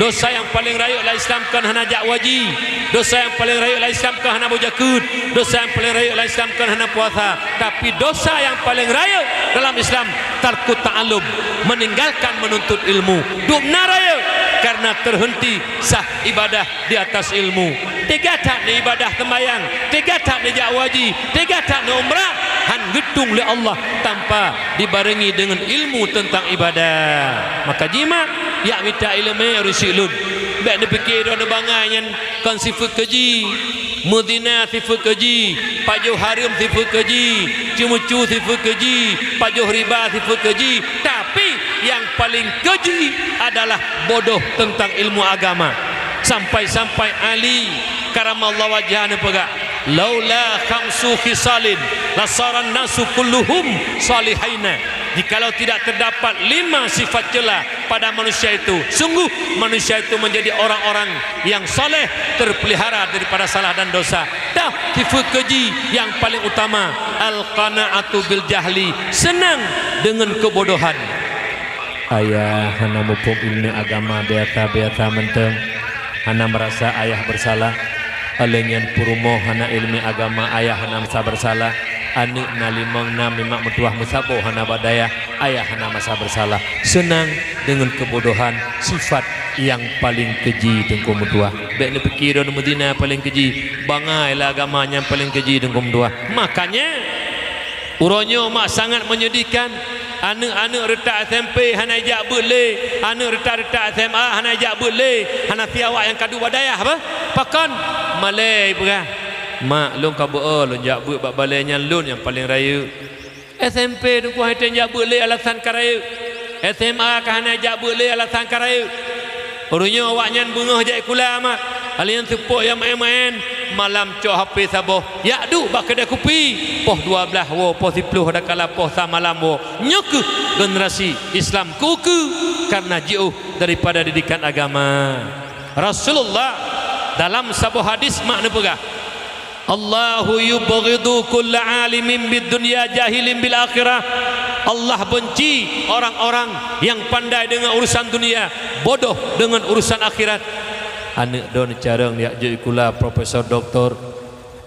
Dosa nyang paleng rayeuk lam Islam kon hana jak waji. Dosa nyang paleng rayeuk lam Islam kon hana boh jakeuet. Dosa nyang paleng rayeuk lam Islam kon hana puasa. Tapi dosa nyang paleng rayeuk dalam Islam, tarkut ta'allum, meninggalkan menuntut ilmu. Dum na rayeuk. Karena terhenti sah ibadah di atas ilmu. Teuga that neuibadah seumayang, teuga that neujak haji, teuga that neuumrah, han geutueng lé Allah tanpa dibarengi dengan ilmu tentang ibadah. Maka jimat, yak mita ileumèe ureueng syik lôn. Bèk neupike droeneuh bangai nyan kon sifeuet keuji. Meuzina sifeuet keuji, pajoh hareuem sifeuet keuji, ceumeucue sifeuet keuji, pajoh riba sifeuet keuji, tapi nyang paleng keuji adalah bodoh teuntang ilmu agama. Sampai-sampai Ali karamallahu wajhah neupeugah, "Laula khamsu khisalin lasaran nasu kulluhum salihaina." Jikalau tidak terdapat lima sifat ceula pada manusia itu, sungguh manusia itu menjadi orang-orang yang saleh, terpelihara daripada salah dan dosa. Dah, sifeuet keuji nyang paleng utama, al-qana'atu bil jahli, seunang deungon keubodohan. Ayah hana muphom ileumèe agama, biasa-biasa mantong, hana meurasa ayah beursalah. Óh lheueh nyan peurumoh hana ileumèe agama, ayah hana meurasa beursalah. Aneuk na limong, na mimak meutuwah, meusaboh hana bak dayah, ayah hana meurasa beursalah. Seunang deungon keubodohan, sifat nyang paleng keuji teungku meutuwah. Bèk neupike droeneuh meuzina paleng keuji, bangai lé agama nyang paleng keuji teungku meutuwah. Makanya, uroe nyoe mak sangat menyedihkan, aneuk-aneuk reutak S M P hana jak beuet lé, aneuk reutak-reutak S M A hana jak beuet lé, hana sia awak nyang ka duek bak dayah bah. Pakon? Malèe peugah, "Mak, lôn ka beuet, lôn jak beuet bak balèe nyan, lôn nyang paleng rayeuk." S M P teungku han tém jak beuet lé alasan ka rayeuk. S M A ka hana jak beuet lé alasan ka rayeuk. Uroe nyoe awaknyan beungoh jak sikula mak. Hal nyan seupôt nyang maén-maén, malam cok H P saboh, jak duek bak keudè kupi. Poh dua blaih woe, poh siplôh adakala poh sa malam woe. Nyoe keuh generasi Islam keu-keu karena jiôh daripada didikan agama. Rasulullah dalam saboh hadis mak neupeugah, "Allahu yubghidu kulla alimin bid dunya jahilin bil akhirah." Allah benci orang-orang yang pandai dengan urusan dunia, bodoh dengan urusan akhirat. Aneuk droeneuh carông jak jeuet sikula profesor doktor,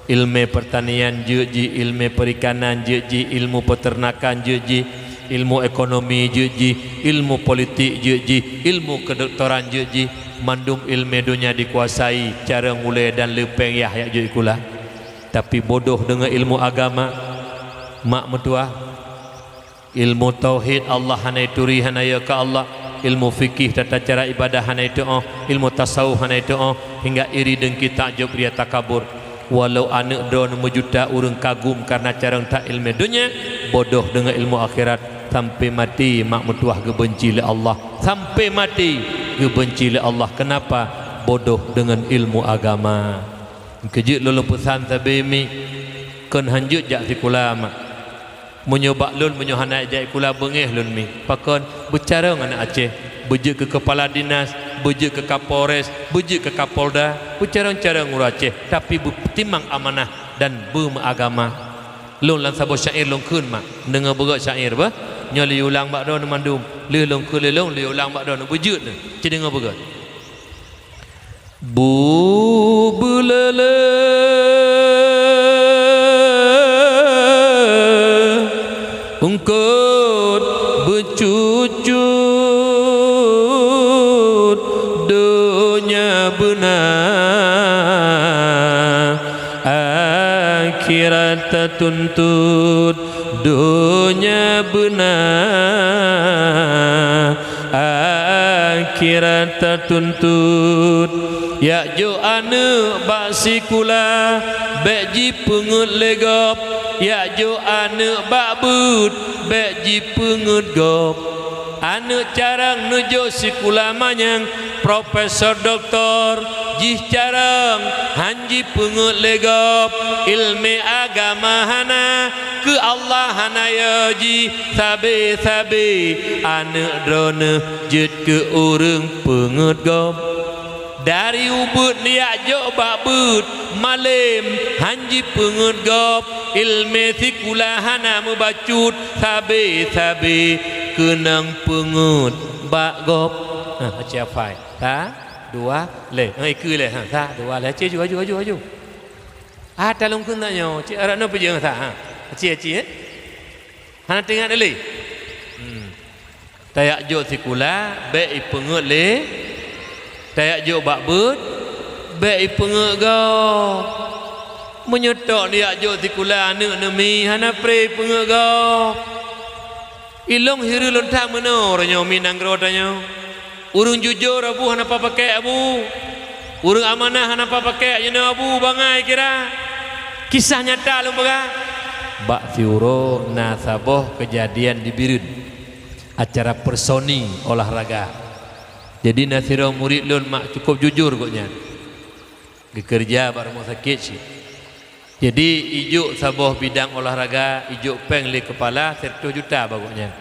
ileumèe peurtanian jeuet jih, ileumèe peurikanan jeuet jih, ilmu peuteurnakan jeuet jih, ilmu ekonomi jeuet jih, ilmu politik jeuet jih, ilmu kedoktoran jeuet jih, mandum ileumèe donya dikuasai, carông ulèe dan le péng yah jak jeuet sikula. Tapi bodoh deungon ilmu agama, mak meutuwah. Ilmu tauhid Allah hana ituri, hana yö keu Allah. Ilmu fikih, tata cara ibadah hana itu'oh. Ilmu tasawuf hana itu'oh. Hingga iri, dengki, takjub, ria, takabur. Walau aneuk droeneuh meujuta ureueng kagum karena carông that ileumèe donya, bodoh deungon ilmu akhirat. Sampai maté mak meutuwah geubenci lé Allah. Sampai maté geubenci lé Allah. Kenapa? Bodoh deungon ilmu agama. Keujeuet lôn peusan sabe mi, kon han jeuet jak sikula mak. Meunyoe bak lôn, meunyoe hana jak sikula beungéh lôn mi. Pakon? Beucarông aneuk Aceh, beujeuet keu keupala dinas, beujeuet keu kapolres, beujeuet keu kapolda, beucarông-carông ureueng Aceh, tapi beutimang amanah dan beumeuagama. Lôn lam saboh syair lôn kheun mak, neudeungoe beugöt syair beuh. Nyoe lé ulang bak droeneuh mandum, lé lôn kheun lé lôn, lé ulang bak droeneuh, beujeuet neuh, ci deungoe beugöt. Bu beuleuleu eungkôt beucucut, donya beuna akhirat tatuntut. Donya beuna akhirat tatuntut. Jak jok aneuk bak sikula, bèk jipeungeuet lé gob. Jak jok aneuk bak beuet, bèk jipeungeuet gob. Aneuk carông neujok sikula manyang, profesor, doktor, jih carông han jipeungeuet lé gob. Ileumèe agama hana, keu Allah hana yö jih. Sabe-sabe aneuk droeneuh jeuet keu ureueng peungeuet gob. Dari ubeuet neujak jok bak beuet, malém han jipeungeuet gob. Ileumèe sikula hana meubacut, sabe-sabe keunong peungeuet bak gob. Ha, aci afai. Sa, dua, lhèe. Ha, ikeue lhèe. Ha, sa, dua, lhèe. Aci aju, aju, aju, aju. Ah, talông kheun tanyoe. Cit arak nyoe peujeueng sa. Ha. Aci, aci, eh. Hana teuingat lé. Hmm. Tajak jok sikula, bèk ipeungeuet lé, Tajak jok bak beuet, bék ipeungeut gob. Meunyoe tok neujak jok sikula aneuk neumi, hana pré ipeungeut gob. Ilong hireuen lôn that meunoe uroe nyoe mi nanggroe tanyoe. Ureuëng jujur abu hana papakék abu. Ureuëng amanah hana papakék jinoe abu bangai kira. Kisah nyata lôn peugah. Bak siuroe na saboh keujadian di Bireuen, acara personil olahraga. Jadi na sidroe murit lôn mak cukôp jujur gobnyan. Geukeureuja bak rumoh sakét cit. Jadi ijok saboh bidang olahraga, ijok péng lé keupala siratoh juta bak gobnyan.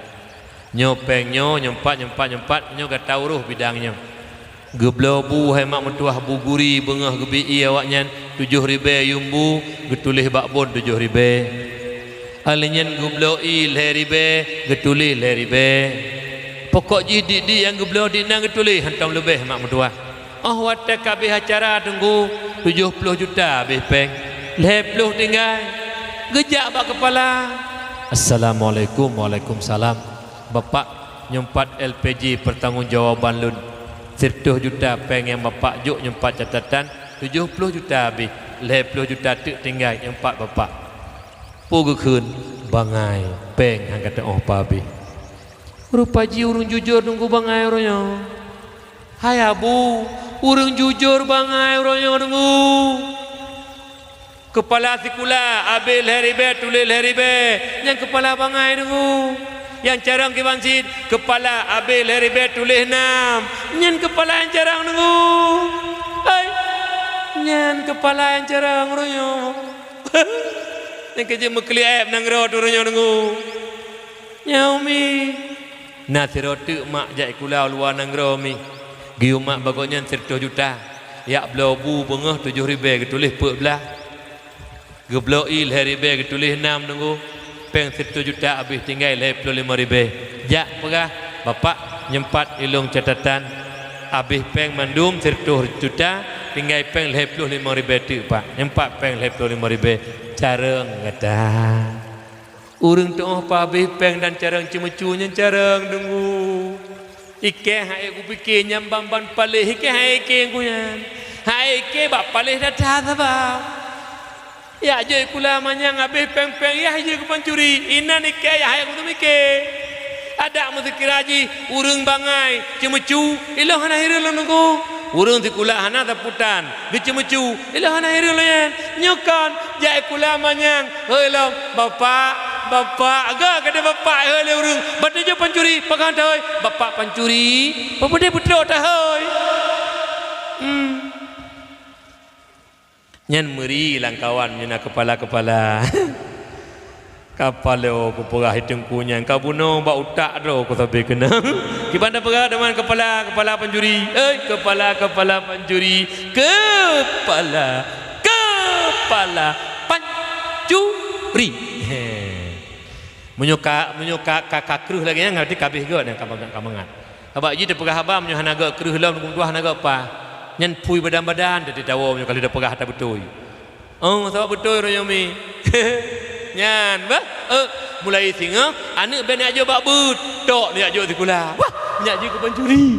Nyoe péng nyoe, nyoe pat, nyoe pat, nyoe pat, nyoe gata uroh bidang nyoe. Geubloe bu hai mak meutuwah bu guri beungoh geubi ié awaknyan tujoh ribée yuem bu geutuléh bak bon tujoh ribée. Alèh nyan geubloe ié lhée ribée geutuléh lhée ribée. Pokok jih dik-dik nyang geubloe dik na geutuléh hantom leubeh mak meutuwah. Óh watée ka abéh acara teungku, tujoh ploh juta abéh péng, lhée ploh tinggai. Geujak bak keupala. Assalamualaikum, waalaikumsalam. Bapak, nyoe pat L P J pertanggungjawaban lôn. Siratoh juta péng nyang Bapak jok nyoe pat catatan, tujoh ploh juta abéh, lhée ploh juta teuk tinggai nyoe pat Bapak. Peue geukheun? Bangai, péng han ka teuôh pabéh. Rupa jih ureuëng jujur teungku bangai uroe nyoe. Hai abu, ureuëng jujur bangai uroe nyoe teungku. Keupala sikula abéh lhée ribée tuléh lhée ribée, nyan keupala bangai teungku. Nyang carông kiban cit, keupala abéh lhée ribée tuléh nam, nyan keupala nyang carông teungku. Hai, nyan keupala nyang carông uroe nyoe. Nyang keujeuet meukeulieb nanggroe uroe nyoe teungku. Nyoe mi. Na sidroe teuk mak jak sikula u luwa nanggroe mi. Geuyue mak bak gobnyan siratoh juta. Jak bloe bu beungoh tujoh ribée geutuléh peuet blaih. Geubloe ié lhée ribée geutuléh nam teungku. Péng siratoh juta abéh tinggai lhée ploh limong ribée. Jak peugah, "Bapak, nyoe pat ilong catatan. Abéh péng mandum siratoh juta, tinggai péng lhée ploh limong ribée teuk Pak. Nyoe pat péng lhée ploh limong ribée. Carông gata." Ureuëng teuôh pabéh péng dan carông ceumeucue nyan carông teungku. Ikée han ék kupike nyang ban-ban paléh, ikée han ék ikée ku nyan. Han ék ikée bak paléh that-that sabab. Jak jok sikula manyang abéh péng-péng yah jeuet keu pancuri. Inan ikée yah han ék kuteumike. Adak meusikira jih ureuëng bangai ceumeucue, ilong hana hireuen lôn teungku. Ureuëng sikula hana saputan geuceumeucue, ilong hana hireuen lôn nyan. Nyoe kon jak sikula manyang, hôi lom, "Bapak, bapak," ga keude bapak hôi lé ureuëng. Ban teujok pancuri, peugah tahôi, "Bapak pancuri, peue peudeh peutrok tahôi." Hmm. Nyan meuri lam kawan nyoe na keupala-keupala. Kapalo kupeugah i teungku nyan, ka bunoe bak utak droe kusabe keunong. Kiban tapeugah teuma keupala, keupala pancuri. Oi, keupala, keupala pancuri. Keupala, keupala pancuri. He. Meunyoe ka, meunyoe ka, ka, ka kreueh lagée nyan, berarti ka abéh göt nyan ka mangat, ka mangat. Sabab jih teupeugah haba meunyoe hana göt kreueh lom, teungku meutuah hana göt paih. Nyan phui badan-badan teuti tawoe meunyoe ka lheueh teupeugah hata beutôi. Oh, sabab beutôi uroe nyoe mi. Nyan, bah, eh, mulai singoh, aneuk bék neujak jok bak beuet, tok neujak jok sikula. Wah, neujak jok keu pancuri.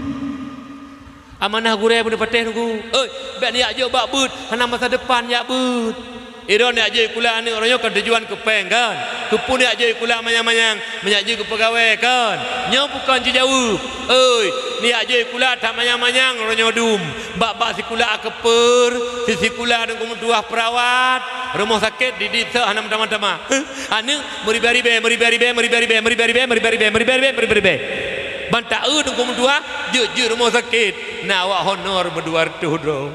Amanah gurée beuneupatéh teungku. Oi, bék neujak jok bak beuet, hana masa depan jak beuet. Idroe neujak jok sikula aneuk uroe nyoe kan tujuan keu péng kan? Keupeue neujak jok sikula manyang-manyang? Meunyak jeuet keu peugawée kon? Nyoe bukon jijaweueb. Oi, neujak jok sikula that manyang-manyang uroe nyoe dum. Bak-bak sikula akeupeur, si sikula teungku meutuah peurawat, rumoh sakét didik sôk hana meutamah-tamah. Aneuk meuribée-ribée, meuribée-ribée, meuribée-ribée. Ban taeu teungku meutuah jeuet-jeuet rumoh sakét, na awak honor meudua reutôh droe.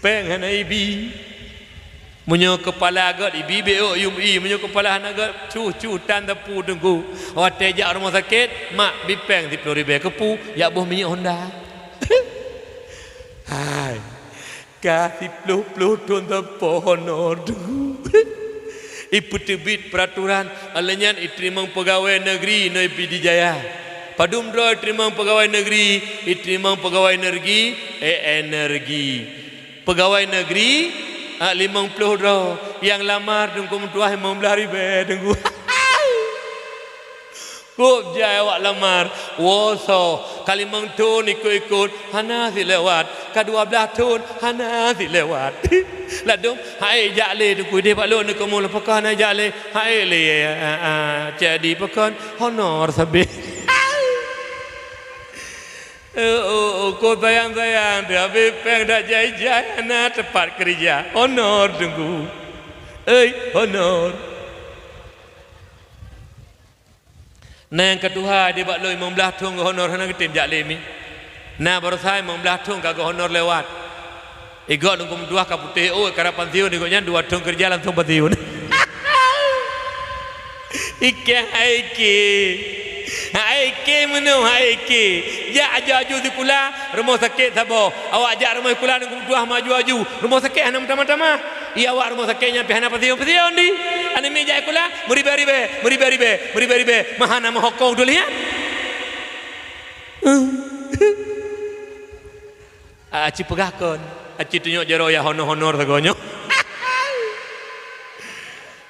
Péng hana ibi. Meunyoe keupala göt ibi bék ôk yum ié, meunyoe keupala hana göt cuh-cuh tan teupeu teungku. Watée jak rumoh sakét, mak bi péng siploh ribée keupeue jak boh minyeuk Honda. Hai, ka siploh-ploh thon sapo honor teungku. Ipeuteubiet peuraturan, lheueh nyan iteurimong peugawée negeri ngon Pidie Jaya. Padum droe iteurimong peugawée negeri, iteurimong peugawée energi, eh, energi. Peugawée negeri, ah, limong ploh droe, nyang lamar teungku meutuah limong blaih ribée teungku. Kôb jai awak lamar, woe soe, Ka limong thon ikot-ikot, hana silewat. Ka dua blaih thon, hana silewat. Ladôm, hai jak lé Teungku, idéh bak lôn Teungku, meulah pakon hana jak lé. Hai lé, a, a, jadi pakon honor sabé. Oh, oh, oh, ko sayang-sayang, tapi péng dak jai-jai, hana teumpat keurija. Honor Teungku. Ei, honor. Na nyang ka tuha di bak lôn limong blaih thon geuhonor hana geutem jak lé mi. Na baroesa limong blaih thon ka geuhonor lewat. Igoe Teungku meutuah ka putéh ôk, ka rap pansiun, igoe nyan dua thon keureuja langsong pansiun. Ikeng hai ikeng. Hai ikeng meunoe hai ikeng. Jak aju-aju sikula, rumoh sakét saboh. Awak jak rumoh sikula Teungku meutuah meuaju-aju. Rumoh sakét hana meutamah-tamah. Iya awak rumoh sakét nyan pih hana peusion-peusion di. Aneuk miet jak sikula, meuribée-ribée, meuribée-ribée, meuribée-ribée. Meuhana meuhokong tulian. Aci peugah kon, aci tunyok jaroe ya honor-honor sagoe nyoe.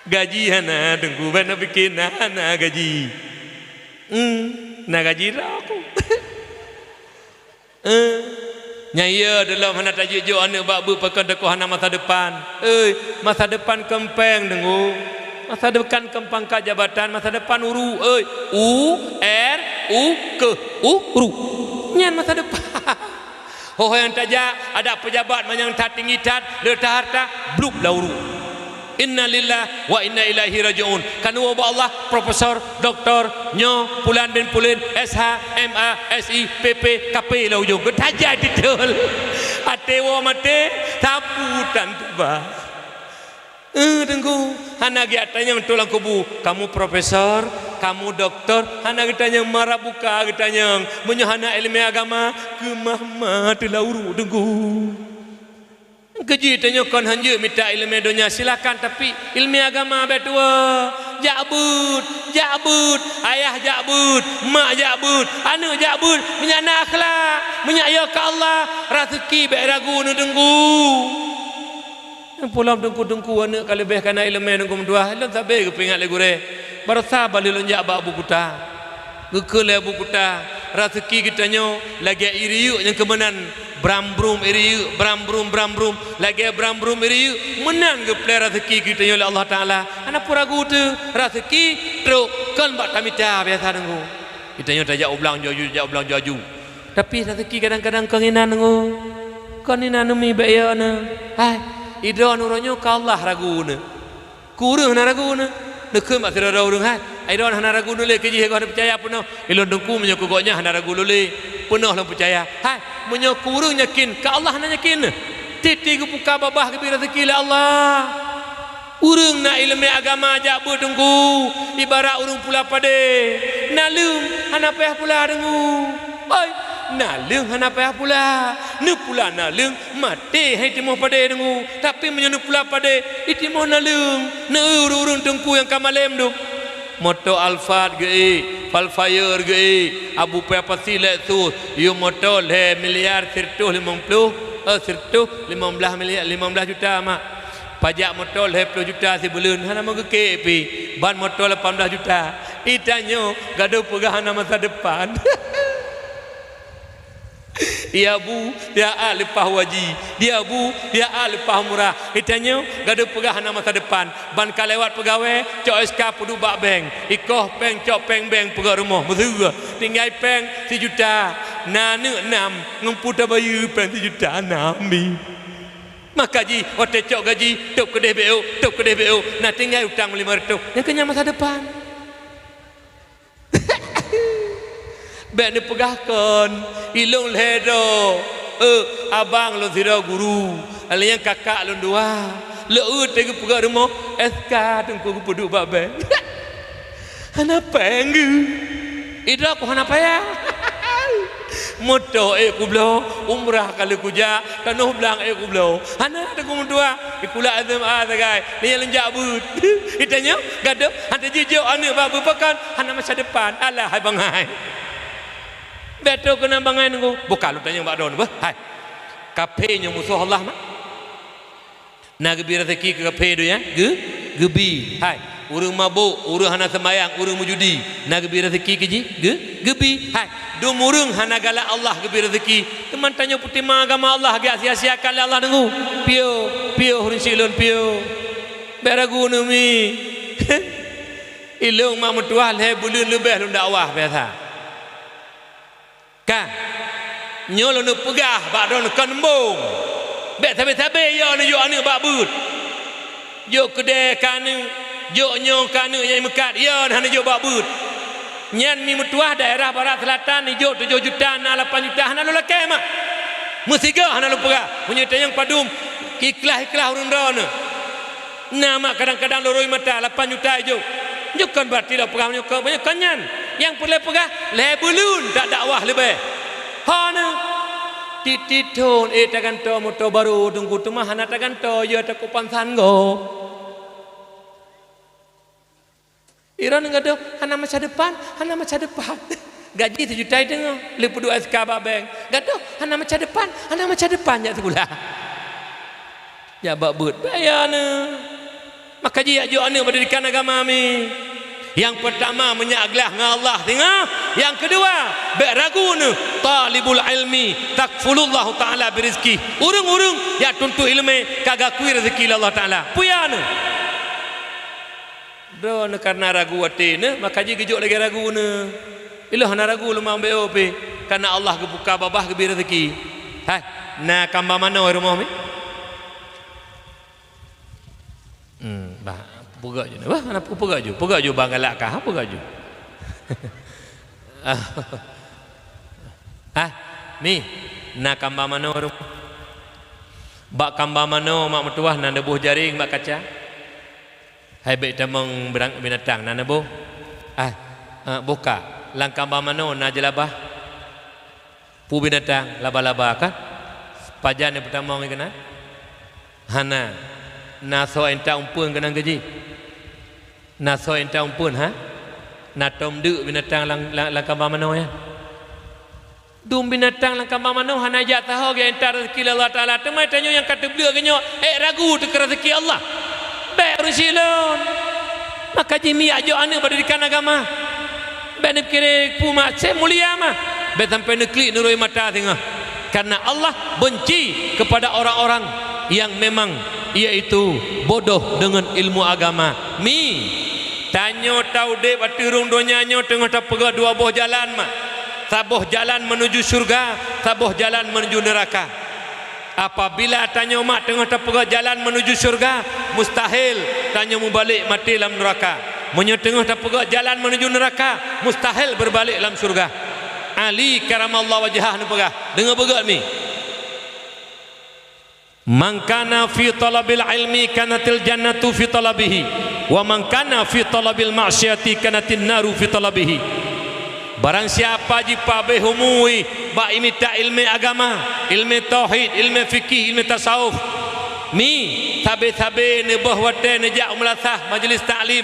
Gaji hana Teungku, ban na pike na, hana gaji. Hmm, na gaji droe ku. Eh, nyan iya, dulom hana tajok-jok aneuk bak beuet pakon teukoh hana masa depan. Oi, masa depan kon péng Teungku. Masa depan kon pangkat jabatan, masa depan uru, oi. U, R, U, keu, uru. Nyan masa depan. Ho-ho nyang tajak, adak peujabat manyang that tinggi that, le that hareuta, blub lam uru. Innalillahi wa inna ilaihi raji'un. Kan woe bak Allah, profesor, doktor, nyoe, pulan bin pulan, S H, M A, S I, P P, K P lam ujong. Geutajak titel. Até woe maté, sapu tan tuba. Eh, Teungku, hana geutanyong tulang kubu, "Kamu profesor, kamu doktor?" Hana geutanyong, "Marabuka?" geutanyong. Meunyoe hana ileumèe agama, keumah ma teulah uruk Teungku. Keujeuet tanyoe kon hanjeuet mita ileumèe donya, silakan, tapi ileumèe agama bèk tuwoe. Jak beuet, jak beuet, ayah jak beuet, mak jak beuet, aneuk jak beuet, meunyak na akhlak, meunyak yo keu Allah, raseuki bèk ragu neudeunggu. Nyang peulom teungku-teungku aneuk ka leubeh kana ileumèe teungku meutuah, lôn sabe geupeuingat lé gurèe. Barosa ban lôn jak bak Abu Kuta. Geukheun lé Abu Kuta, raseuki geutanyoe lagèe ie rieuk nyang keu meunan, bram-brum ie rieuk, bram-brum, bram-brum, lagèe bram-brum ie rieuk, meunan geuplè raseuki geutanyoe lé Allah Taala. Hana peue ragu teuh, raseuki trok kon bak tamita biasa teungku. Geutanyoe tajak u blang ju-aju, tajak u blang ju-aju. Tapi raseuki kadang-kadang kon inan teungku. Kon inan neumi bèk yo na. Hai, idroe uroe nyoe ka Allah ragu na. Keu ureueng hana ragu na. Neukheun bak sidroe-droe ureueng, "Hai, ai droeneuh hana ragu lôn lé, keujih goh neupeucaya peunoh." Ilôn teungku meunyoe keu gobnyan hana ragu lôn lé, peunoh lôn peucaya. Hai, meunyoe keu ureueng yakin, keu Allah hana yakin. Tiep-tiep geubuka babah geubri raseuki lé Allah. Ureueng na ileumèe agama jak beuet teungku, ibarat ureueng pula padé. Naleueng hana payah pula teungku. Oi, naleueng hana payah pula. Neupula naleueng maté hai timoh padé teungku. Tapi meunyoe neupula padé, itimoh naleueng. Neu ureueng-ureueng teungku nyang ka malém dum. Moto Alphard geuék, Vellfire geuék, Abu Paya Pasi Lexus, yue moto lhèe miliar sireutoh limong ploh, eh, sireutoh limong blaih miliar, limong blaih juta mak. Pajak moto lhèe ploh juta sibuleuen, hana meugeukek pi, ban moto lapan blaih juta. Itanyoe gadôh peugah hana masa depan. Di Abu, di Aat leupah u haji. Di Abu, di Aat leupah umrah. Itanyoe gadôh peugah hana masa depan. Ban ka lewat peugawée, cok S K peuduek bak bank. Ikoh péng, cok péng bank, peugöt rumoh. Meuseue. Tinggai péng sijuta. Na aneuk nam, ngon peue tabayeue péng sijuta nam mi. Maka jih, watée cok gaji, tôb keudeh beu, tôb keudeh beu. Na tinggai utang limong reutôh. Nyan keuh nyan masa depan. Bék neupeugah kon, ilôn lhèe droe, eh, abang lôn sidroe guru, lheueh nyan kakak lôn dua. Lôn eu teuh geupeugöt rumoh, S K teungku geupeuduek bak bank. Hana péng geuh. Idroe ku hana payah. Moto ék kubloe, umrah ka lheueh kujak, tanoh blang ék kubloe. Hana teungku meutuah, ikulak S M A sagai, lheueh nyan lôn jak beuet. Itanyoe, gadôh, hana jijok aneuk bak beuet pakon, hana masa depan. Alah, hai bangai. Bék troh keunan bangai teungku. Buka lôn tanyong bak droeneuh, beuh. Hai. Kaphé nyoe musoh Allah mah. Na geubi raseuki keu kaphé donya? Geu-, geubi. Hai. Ureuëng mabök, ureuëng hana seumayang, ureuëng meujudi, na geubi raseuki keu jih? Geu-, geubi. Hai, dum ureuëng hana galak Allah geubi raseuki, teuma tanyoe peutimang agama Allah geusia-siakan lé Allah deungoe. Piôh, piôh ureuëng syik lôn, piôh. Bék ragu neumi. Ilôn mak meutuwah lhée buleuen leubeh lôn dakwah biasa. Ka, nyoe lôn peugah bak droeneuh kon embong. Bék sabe-sabe yo neujok aneuëk bak beuet. Jok keudè keu aneuëk, jok nyoe keu aneuëk nyang meukat, yo hana jok bak beuet. Nyan mi meutuwah daerah Barat Selatan ijok tujoh juta na lapan juta hana lôn lakée mak. Meusigoe hana lôn peugah. Meunyoe tanyong padum ikhlas-ikhlas ureuëng droeneuh. Na mak kadang-kadang loroi mata lapan juta ijok. Nyoe kon berarti lôn peugah meunyoe kon, meunyoe kon nyan. Nyang peureulée peugah lhée buleuen tak dakwah leubeh. Hana. Titit thon éh tagantoe moto barô teungku teuma hana tagantoe yo takue pansan gob. Iron gadoh hana masa depan, hana masa depan. Gaji sijuta teungoh, lheueh peuduek S K bak bank. Gadoh hana masa depan, hana masa depan jak sikula. Jak bak beuet, bék yo aneuëk. Maka jijak jok aneuëk bak didikan agama mi. Nyang peurtama meunyak glah ngon Allah singoh. Nyang keudua, bék ragu neuh, talibul ilmi takfulullahu ta'ala birizqi. Ureuëng-ureuëng nyang tuntut iéleumé ka geukui raseuki lé Allah Ta'ala. Peue yo aneuëk? Droeneuh kareuna ragu até neuh, maka jih geujok lagée ragu neuh. Ilôn hana ragu lôn mak bék pih, kareuna Allah geubuka babah geubi raseuki. Hai, na kamba manoe rumoh mi? Hmm, bah, peugah ju. Bah, hana peugah ju. Peugah ju bang galak kah, peugah ju. Ah, mi, na kamba manoe rumoh. Bak kamba manoe mak meutuwah na neuboh jaréng bak kaca. Hai bék tamong beurang-, binatang na neuboh. Ah, ah, boh ka. Lam kamba manoe na jeulabah. Peue binatang, laba-laba kan? Pajan nyang peutamong keunan? Hana. Na soe intat umpeuen keunan keu jih? Na soe intat umpeuen, ha? Na tom deuk binatang lam, lam, lam kamba manoe nyan? Dum binatang lam kamba manoe hana jak saho geuintat raseuki lé Allah Ta'ala. Teuma tanyoe nyang ka teubleuek geuh nyoe, ék ragu teuh keu raseuki Allah. Bék ureuëng syik lôn. Maka jih miyak jok aneuëk bak didikan agama. Bék neupikiré peue mak, seb mulia mah. Bék sampai neuklik neurôi mata singoh. Karena Allah benci kepada orang-orang yang memang yaitu bodoh dengan ilmu agama. Mi, tanyoe taudeb ateueh rhueng donya nyoe teungoh tapeugah dua boh jalan mak. Saboh jalan menuju syurga, saboh jalan menuju neuraka. Apabila tanyoe mak teungoh tapeugah jalan menuju syurga, mustahil tanyoe mubalek maté lam neuraka. Meunyoe teungoh tapeugah jalan menuju neuraka, mustahil beurbalek lam syurga. Ali karamallahu wajhah neupeugah, deungoe beugét mi. "Man kana fi talabil ilmi kanatil jannatu fi talabihi, wa man kana fi talabil ma'siyati kanatin naru fi talabihi." Barang siapa jipabéh umu bak imita ilmé agama, ilmé tauhid, ilmé fikih, ilmé tasawuf, mi, sabe-sabe neuboh watée neujak u meulasah majlis taklim,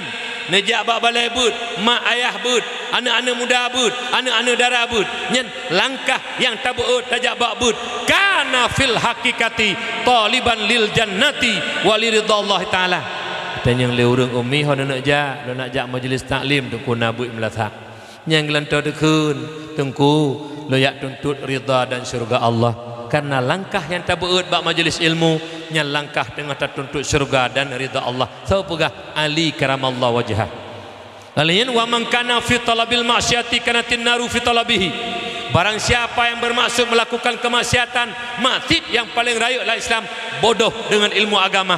neujak bak balée beuet, mak ayah beuet, aneuëk-aneuëk muda beuet, aneuëk-aneuëk dara beuet, nyan langkah nyang tabeuôt tajak bak beuet, kana fil haqiqati taliban lil jannati wa li ridhallahi ta'ala. Tanyong lé ureuëng ummi ho neuneuk jak, lôn nak jak majlis taklim teungku na beuet meulasah. Nyang geulantoe teukheun, teungku, lôn jak tuntot ridha dan syeuruga Allah. Karena langkah nyang tabeuôt bak majlis ilmu, nyan langkah teungoh tatuntut syeuruga dan ridha Allah. Soe peugah? Ali karamallahu wajhah. Lalu nyan, "Wa man kana fi talabil ma'siyati kanatin naru fi talabihi." Barang siapa yang bermaksud melakukan kemaksiatan, maksiat yang paling rayeuk lam Islam, bodoh dengan ilmu agama.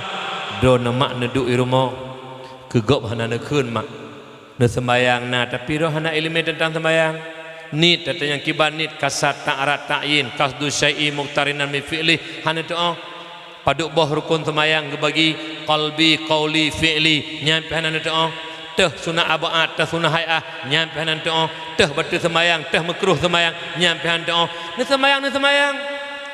Droeneuh mak neuduek i rumoh, keu gob hana neukheun mak. Neuseumbayang na, tapi droe hana iéleumé teuntang seumbayang. Niet, teuntang nyang kiban niet, kasad, ta'arad, ta'yin, qasdu syai'i muqtarinan bi fi'lih, hana teuoh. Padub boh rukon seumayang geubagi, qalbi, qauli, fi'li, nyan pih hana neuteuoh. Teuh sunat ab'ad, teuh sunat hai'ah, nyan pih hana neuteuoh. Teuh bateue seumayang, teuh meukruh seumayang, nyan pih hana neuteuoh. Neuseumayang, neuseumayang.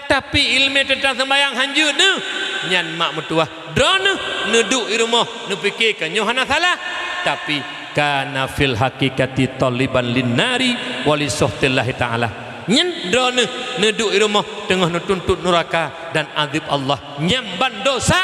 Tapi iéleumé teuntang seumayang hanjeuet neuh. Nyan mak meutuwah. Droeneuh neuduek i rumoh, neupiké ka nyoe hana salah. Tapi kana fil haqiqati thaliban lin nari wa li sukhtillahi ta'ala. Nyan droeneuh neuduek i rumoh teungoh neutuntut nuraka dan azab Allah. Nyan ban dosa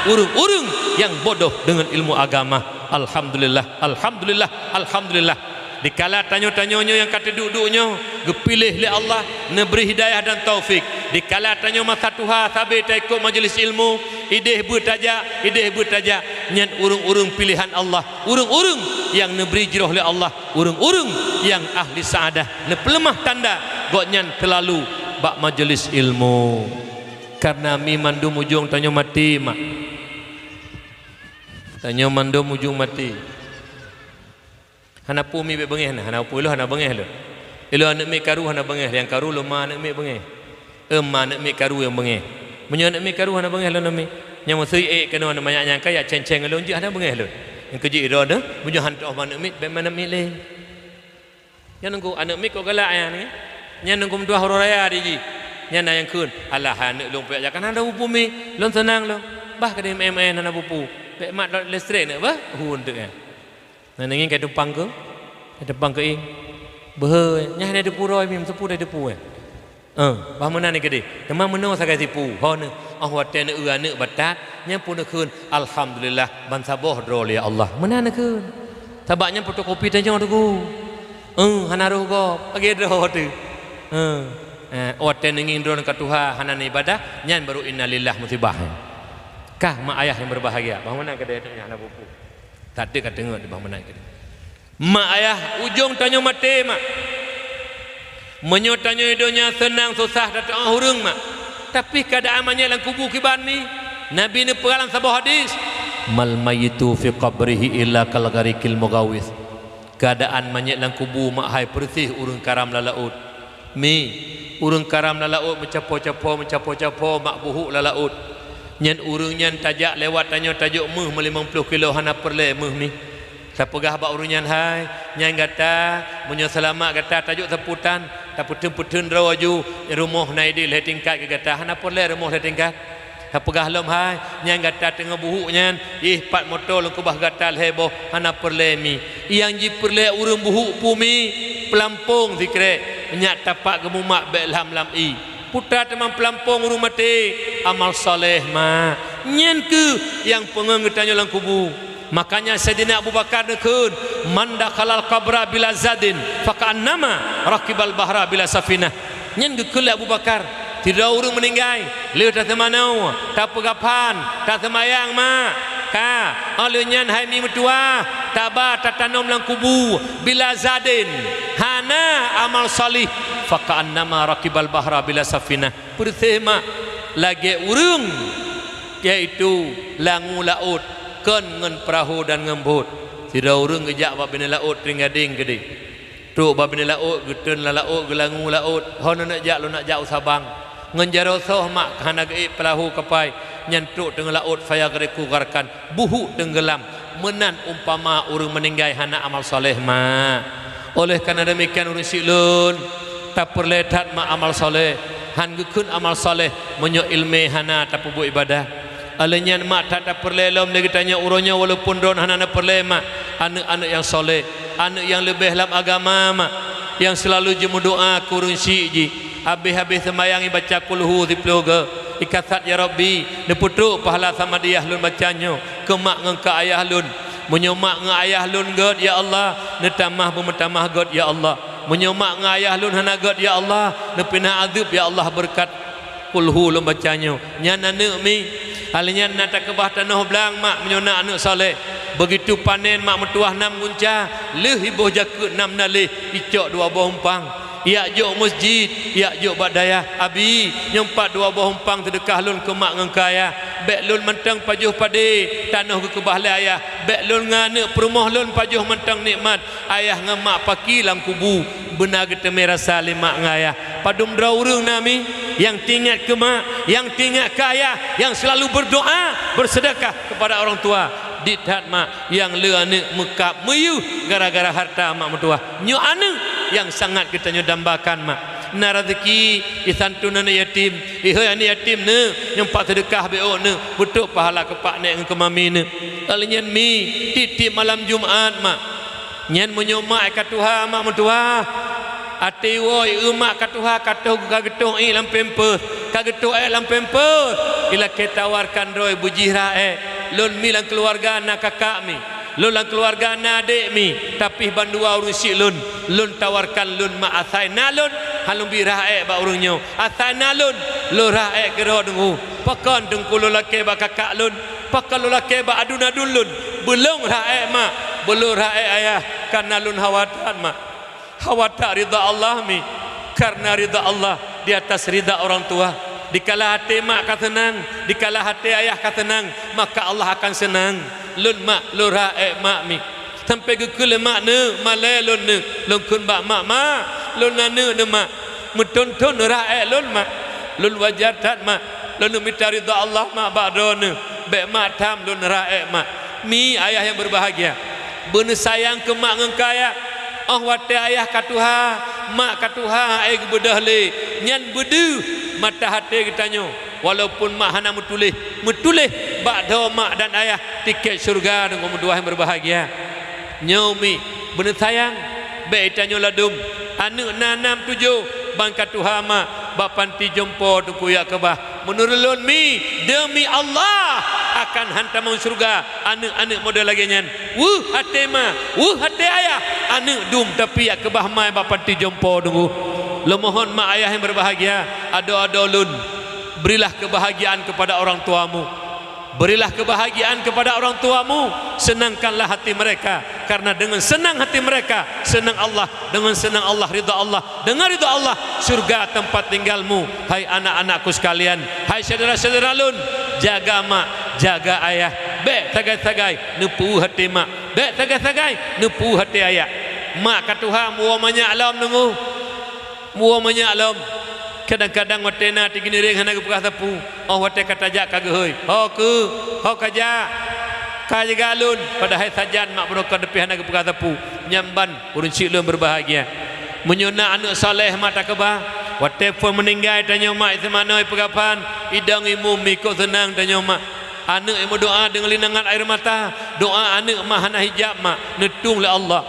ureuëng-ureuëng nyang bodoh deungon ilmu agama. Alhamdulillah, alhamdulillah, alhamdulillah. Dikala tanyoe-tanyoe nyoe nyang ka teuduek-duek nyoe geupiléh lé Allah, neubri hidayah dan taufik. Dikala tanyoe masa tuha sabe taikot majelis ilmu, idéh beutajak, idéh beutajak, nyan ureuëng-ureuëng piléhan Allah, ureuëng-ureuëng nyang neubri jroh lé Allah, ureuëng-ureuëng nyang ahli saadah, neupeuleumah tanda gobnyan teulalu bak majelis ilmu. Kareuna mi mandum ujong tanyoe maté, mak. Tanyoe mandum ujong maté. Hana peue mi bék beungéh na, hana peue lôn hana beungéh lôn. Ilôn aneuëk miet karu hana beungéh, nyang karu lôn ma aneuëk miet beungéh. Eum ma aneuëk miet karu nyang beungéh. Meunyoe aneuëk miet karu hana beungéh lôn aneuëk miet, nyang meuseu ék keunoe aneuëk manyak nyang kaya ceng-ceng lôn jeuet hana beungéh lôn. Nyang keujeuet droeneuh, meunyoe han teuoh ma aneuëk miet, bék ma aneuëk miet lé. Nyan nunggu aneuëk miet kok galak nyan, nyan nunggu meutuah uroe raya di jih. Nyan na nyang kheun, "Alah, aneuëk lôn payah jak kana hana bupu mi, lôn seunang lôn." Bah keudeh meu'en-meu'en hana bupu. Bék mat listrik aneuëk bah, hu aneuëk nyan. Nah, nangin kai tumpang keu, kai tumpang keu ié. Beuhe, nyan hana teupeu uroe mi, meuteupeu dai teupeu, eh. Eh, bah meunan keudeh. Teuma meunoe sagai sipu, ho neuh, oh watée neueu aneuëk batat, nyan pun neukheun, "Alhamdulillah, ban saboh droe lé ya Allah." Meunan neukheun. Sabab nyan fotokopi tanyoe teungku. Eh, hana roh gob, lagée droe teuh. Eh, eh, watée neungieng droeneuh ka tuha hana neuibadah, nyan baru innalillah musibah. Kah mak ayah nyang berbahagia, bah meunan keudeh nyan hana bupu. That ka teungeut bah meunan keudeh. Mak ayah, ujong tanyoe maté, mak. Meunyoe tanyoe donya seunang susah tateuoh ureuëng, mak. Tapi keuadaan manyét lam kubu kiban mi, Nabi neupeugah lam saboh hadis, "Mal mayyitu fi qabrihi illa kal ghariqil mughawis." Keuadaan manyét lam kubu mak hai peureuséh ureuëng karam lam laôt. Mi, ureuëng karam lam laôt meucapo-capo, meucapo-capo mak buhuk lam laôt. Nyan ureuëng nyan tajak lewat tanyoe tajok méuh meulimong ploh kilo hana peureulée méuh mi. Tapeugah bak ureuëng nyan, "Hai, nyan gata, meunyoe seulamat gata tajok sapu tan, tapeutheun-peutheun droe aju, rumoh na idéh lhée tingkat keu gata, hana peureulée rumoh lhée tingkat." Tapeugah lom, "Hai, nyan gata teungoh buhuk nyan, ih pat moto lôn keubah gata lhée boh, hana peureulée mi." Nyang jipeureulée ureuëng buhuk peue mi, peulampong sikrek, nyak tapak geumumat bék lham-lham ié. Peue teuma peulampong ureuëng maté, amal saleh, mak. Nyan kheueh nyang peungeut geutanyoe lam kubu. Makanya Saidina Abu Bakar neukheun, "Man dakhalal qabra bila zadin, faka'annama rakibal bahra bila safinah." Nyan geukheun lé Abu Bakar, sidroe ureuëng meuninggai, lheueh taseumanoe, tapeugaphan, taseumayang, mak. Ka, óh lheueh nyan hai mi meutuwah, taba tatanom lam kubu, bila zadin, hana amal salih, faka'annama rakibal bahra bila safinah. Peureuséh mak, lagée ureuëng, yaitu langue laôt, kon ngon peurahô dan ngon bot. Sidroe ureuëng geujak bak binéh laôt teuing gadeng keudeh. Trok bak binéh laôt, geuteun lam laôt, geulangue laôt, "Hon neuneuk jak, lôn nak jak u Sabang." Ngon jaroe soh mak hana geuék peurahô kapai, nyan trok teungoh laôt, fayagriqu gharqan, buhuk teunggeulam. Meunan umpama ureuëng meuninggai hana amal saleh, mak. Oleh karena demikian, ureuëng syik lôn, tapeureulée that mak amal saleh. Han geukheun amal saleh meunyoe iéleumé hana tapeubuet iébadah. Óh lheueh nyan mak that tapeureulée lom lé geutanyoe uroe nyoe, walaupun droeneuh hana neupeureulée mak, aneuëk-aneuëk nyang saleh, aneuëk nyang leubeh lam agama mak, nyang seulalu jimeudoá keu ureuëng syik jih. Habéh-habéh seumayang ibaca kulhu siploh goe, ikasat, "Ya Rabbi, neupeutrok pahala samadiyah lôn baca nyoe keu mak ngon keu ayah lôn. Meunyoe mak ngon ayah lôn gét, ya Allah, neutamah beumeutamah gét, ya Allah. Meunyoe mak ngon ayah lôn hana gét, ya Allah, neupinah azeub, ya Allah, beureukat kulhu lôn baca nyoe." Nyan aneuëk mi. Óh lheueh nyan na takeubah tanoh blang mak meunyoe na aneuëk saleh. Beugitu panen mak meutuwah nam gunca, lheueh iboh jakeuet nam naléh, icok dua boh umpang. Jak jok meuseujid, jak jok bak dayah. "Abi, nyoe pat dua boh umpang seudeukah lôn keu mak ngon keu ayah. Bék lôn mantong pajoh padé tanoh geukeubah lé ayah. Bék lôn ngon aneuëk peurumoh lôn pajoh mantong nikmat ayah ngon mak paki lam kubu. Beuna geuteumé rasa lé mak ngon ayah." Padum droe ureuëng na mi nyang teuingat keu mak, nyang teuingat keu ayah, nyang seulalu beudoá, beuseudeukah keupada orang tua. Dit that mak, nyang le aneuëk meukab meuyeuh gara-gara hareuta mak meutuwah. Nyoe aneuëk nyang sangat geutanyoe dambakan mak. Na raseuki, isanton aneuëk yatim, ihôi aneuëk yatim neuh, nyang pat seudeukah bék ôk neuh, beutrok pahala keu pak nek ngon keu mami neuh. Óh lheueh nyan mi, tieb-tieb malam Jumat mak. Nyan meunyoe mak ka tuha mak meutuwah, até woe eu mak ka tuha ka toh ka geutoh ié lam pampers, ka geutoh ék lam pampers, ilakée tawarkan droe beujih rhah ék. Lôn mi lam keuluwarga na kakak mi. Lôn lam keuluwarga na adék mi, tapi bandua ureuëng syiek lôn. Lôn tawarkan lôn mak asai na lôn, han lôn bi rhah ék bak ureuëng nyoe. Asai na lôn, lôn rhah ék keudroe deungoe. Pakon teungku lôn lakée bak kakak lôn? Pakon lôn lakée bak aduen-aduen lôn? Beulôn rhah ék mak, beulôn rhah ék ayah, kareuna lôn hawa that mak. Hawa that ridha Allah mi, kareuna ridha Allah di atas ridha orang tua. Dikala até mak ka seunang, dikala até ayah ka seunang, maka Allah akan seunang. Lôn mak, lôn rhah ék mak mi. Sampoe geukheun lé mak, "Neuk, malée lôn neuk." Lôn kheun bak mak, "Mak, lôn na neuk neuh mak. Meuthon-thon rhah ék lôn mak. Lôn wajar that mak. Lôn neuk mita ridha Allah mak bak droeneuh. Bék mak tham lôn rhah ék mak." Mi ayah nyang berbahagia. Beuneusayang keu mak ngon keu ayah. Óh watée ayah ka tuha, mak ka tuha, hana geubeudôh lé. Nyan beudeuh mata até geutanyoe. Walaupun mak hana meutuléh, meutuléh bak droe mak dan ayah tiket syeuruga deungon meutuah nyang berbahagia. Nyoe mi, beuneusayang, bék tanyoe ladôm. Aneuëk na nam tujoh, ban ka tuha mak, bak panti jompo teungku jak keubah. Meunurot lôn mi, deumi Allah, akan han tamong syeuruga aneuëk-aneuëk model lagée nyan. Weueh até ma, weueh até ayah, aneuëk dum tapi jak keubah mai bak panti jompo deungoe. Lôn mohon mak ayah nyang berbahagia, adoe-adoe lôn, berilah kebahagiaan kepada orang tuamu. Berilah kebahagiaan kepada orang tuamu, senangkanlah hati mereka, karena dengan senang hati mereka, senang Allah, dengan senang Allah, ridha Allah, dengan ridha Allah, syurga tempat tinggalmu. Hai anak-anakku sekalian, hai syedara-syedara lôn, jaga mak, jaga ayah, bék sagai-sagai neupeuweueh até mak, bék sagai-sagai neupeuweueh até ayah. Mak ka tuha, meuwoe manyak lom deungoe. Meuwoe manyak lom. Kadang-kadang watée na tiginireng hana geupeugah sapeue, óh watée ka tajak ka geuhôi, "Ho keuh, ho ka jak, ka jaga lôn," padahai sajan mak beurokon tapi hana geupeugah sapeue. Nyan ban ureuëng syiek lôn berbahagia. Meunyoe na aneuëk saleh mak takeubah, watée phon meuninggai tanyoe mak iseumanoe peugah phan, idong imum mikot seunang tanyoe mak. Aneuëk nyang meudoá deungon linangan air mata, doá aneuëk mak hana hijab mak, neutueng lé Allah.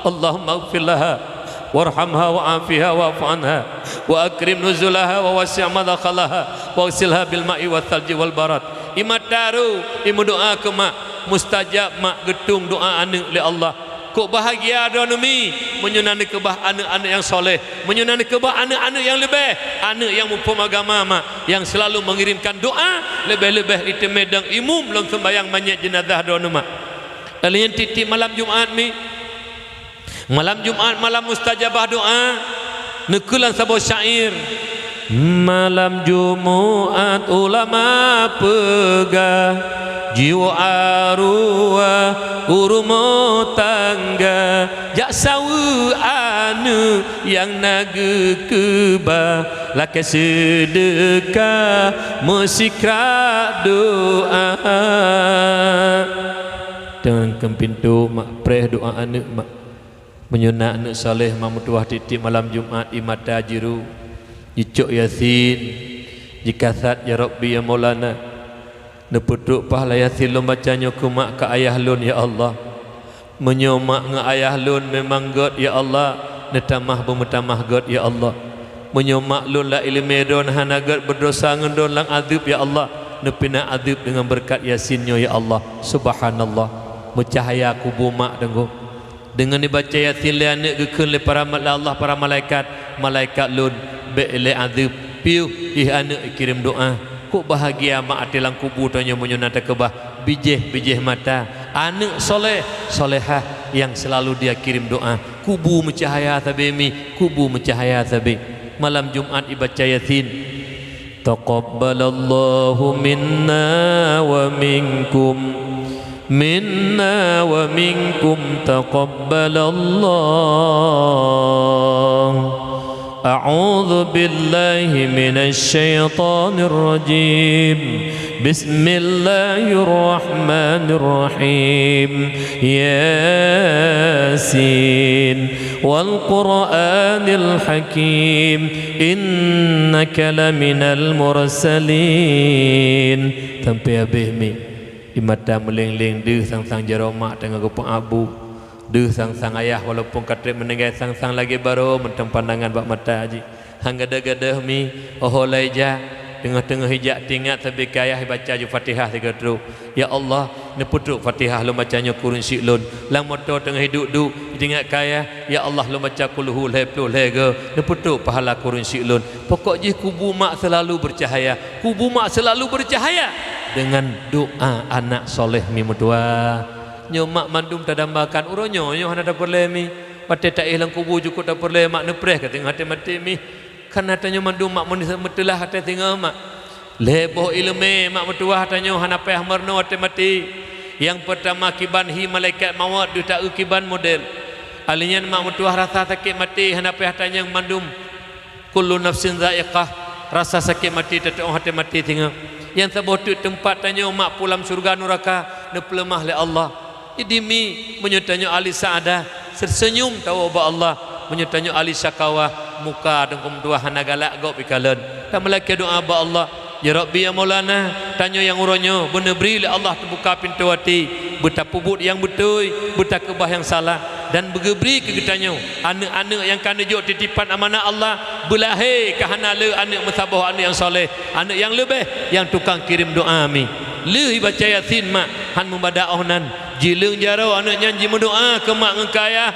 Allahumma ighfir laha warhamha wa'afiha wa'fu anha wa akrim nuzulaha wa wasi' madkhalaha waghsilha bil ma'i wath thalji wal barad. Ié mata ru, ié meudoá keu mak, mustajab mak geutueng doá aneuëk lé Allah. Kok bahagia droeneuh mi, meunyoe na neukeubah aneuëk-aneuëk nyang soleh, meunyoe na neukeubah aneuëk-aneuëk nyang leubeh, aneuëk nyang muphom agama mak, nyang selalu mengirimkan doá, leubeh-leubeh iteumé dong imum lom seumbahyang manyét jeunazah droeneuh mak. Lalu nyang tieb-tieb malam Jumat mi, malam Jumat malam mustajabah doá. Neukheun lam saboh syair, "Malam Jumat ulama peugah, jiwoe aruwa u rumoh tangga, jak saweue aneuëk nyang na geukeubah, lakée seudeukah meusikrak doá." Deungon keu pintoe mak, preh doá aneuëk mak. Meunyoe na aneuëk saleh mak meutuwah tieb-tieb malam Jumat ié mata jiru, jicok Yasin, jikasat, "Ya Rabbi, ya Maulana, neupeutrok pahala Yasin lôn baca nyoe keu mak keu ayah lôn, ya Allah. Meunyoe mak ngon ayah lôn memang gét, ya Allah, neutamah beumeutamah gét, ya Allah. Meunyoe mak lôn lam iéleumé droen hana gét, beudesya ngon droen lam adeueb, ya Allah, neupinah adeueb deungon beureukat Yasin nyoe, ya Allah." Subhanallah, meucahya kubu mak deungon Deungon ibaca Yasin lé aneuëk, geukheun lé para ma-, lé Allah para malaikat, "Malaikat lôn, bék lé adeueb, piôh jih aneuëk ikirém doá." Kok bahagia mak até lam kubu tanyoe meunyoe na takeubah bijéh-bijéh mata. Aneuëk soleh, solehah nyang seulalu dia kirém doá. Kubu meucahya sabe mi, kubu meucahya sabe. Malam Jumat ibaca Yasin. Taqabbalallahu minna wa minkum. Minna wa minkum taqabbalallah. A'udzu billahi minasy syaithanir rajim. Bismillahirrahmanirrahim. Yasin. Wal Qur'anil Hakim. Innaka laminal mursalin. Sampai habéh mi. Ié mata meuleng-leng deuh sang-sang jaroe mak teungoh geupeuabu. Deuh sang-sang ayah walaupun ka trép meuninggai sang-sang lagée barô mantong pandangan bak mata jih. Han gadôh-gadôh mi, oho lai jak. Teungoh-teungoh ijak teuingat sabe keu ayah ibaca ju Fatihah sigoe trok. Ya Allah, neupeutrok Fatihah lôn baca nyoe keu ureueng syik lôn. Lam moto teungoh iduek-duek, teuingat keu ayah, ya Allah lôn baca kulhu lhèe ploh lhèe goe, neupeutrok pahala keu ureueng syik lôn. Pokok jih kubu mak selalu bercahaya, kubu mak selalu bercahaya dengan doa anak soleh mi meutuah. Nyoe mak mandum tadambakan, uroe nyoe, nyoe hana tapeureulèe mi. Watèe taéh lam kubu cukôp tapeureulèe mak neupreh ka teungoh watèe maté mi. Kana tanyoe mandum mak meuteulah até singoh mak. Lhèe boh ileumèe mak meutuah tanyoe hana payah meurunoe watèe maté. Nyang peurtama kiban hi malaikat mawöt deuh taeu kiban model. Alèh nyan mak meutuah rasa sakét maté hana payah tanyong mandum. Kullu nafsin zaiqah, rasa sakét maté teutu'oh watèe maté singoh. Nyang saboh teuk teumpat tanyoe mak pu lam syeuruga nuraka neupeuleumah lé Allah. Jadi mi, meunyoe tanyoe ahli sa'adah, seuseunyum tawoe bak Allah. Meunyoe tanyoe ahli syakawa, muka teungku meutuah hana galak gob ikalon. Tameulakèe doa bak Allah, "Ya Rabbi, ya Maulana, tanyoe nyang uroe nyoe beuneubri lé Allah teubuka pintoe até, beutapeubuet nyang beutôi, beutakeubah nyang salah, dan beugeubri keu geutanyoe aneuk-aneuk nyang ka neujok titipan amanah Allah, beulahé ka hana le aneuk meusaboh, aneuk nyang soleh, aneuk nyang leubeh, nyang tukang kirém doa mi." Lheueh ibaca Yasin mak, han meubadak 'oh nan. Jileueng jaroe aneuk nyan jimeudoa keu mak ngon keu ayah.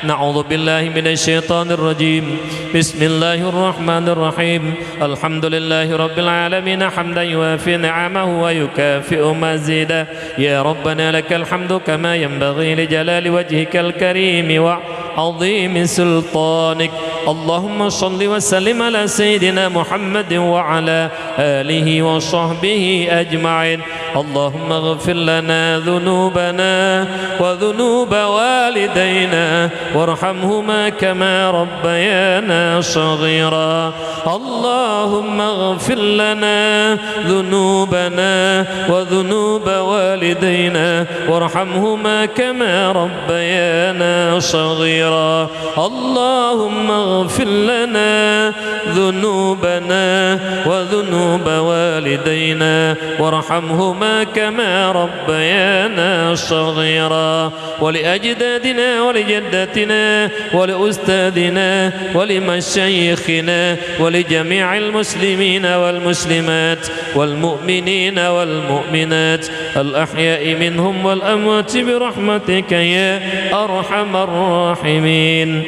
Na'udzubillahi minasyaitonirrajim. Bismillahirrahmanirrahim. Alhamdulillahi rabbil alamin, hamdan yuwafi ni'amahu wa yukafi'u mazidah. Ya Rabbana lakal hamdu kama yanbaghi li jalali wajhikal karimi wa 'azimi sultanik. Allahumma shalli wa sallim ala sayyidina Muhammadin wa ala alihi wa sahbihi ajma'in. اللهم اغفر لنا ذنوبنا وذنوب والدينا وارحمهما كما ربيانا صغيرا. اللهم اغفر لنا ذنوبنا وذنوب والدينا وارحمهما كما ربيانا صغيرا. اللهم اغفر لنا ذنوبنا وذنوب والدينا وارحمهما كما ربيانا صغيرا. ولأجدادنا ولجداتنا ولأستاذنا ولمشايخنا ولجميع المسلمين والمسلمات والمؤمنين والمؤمنات الأحياء منهم والأموات برحمتك يا أرحم الراحمين.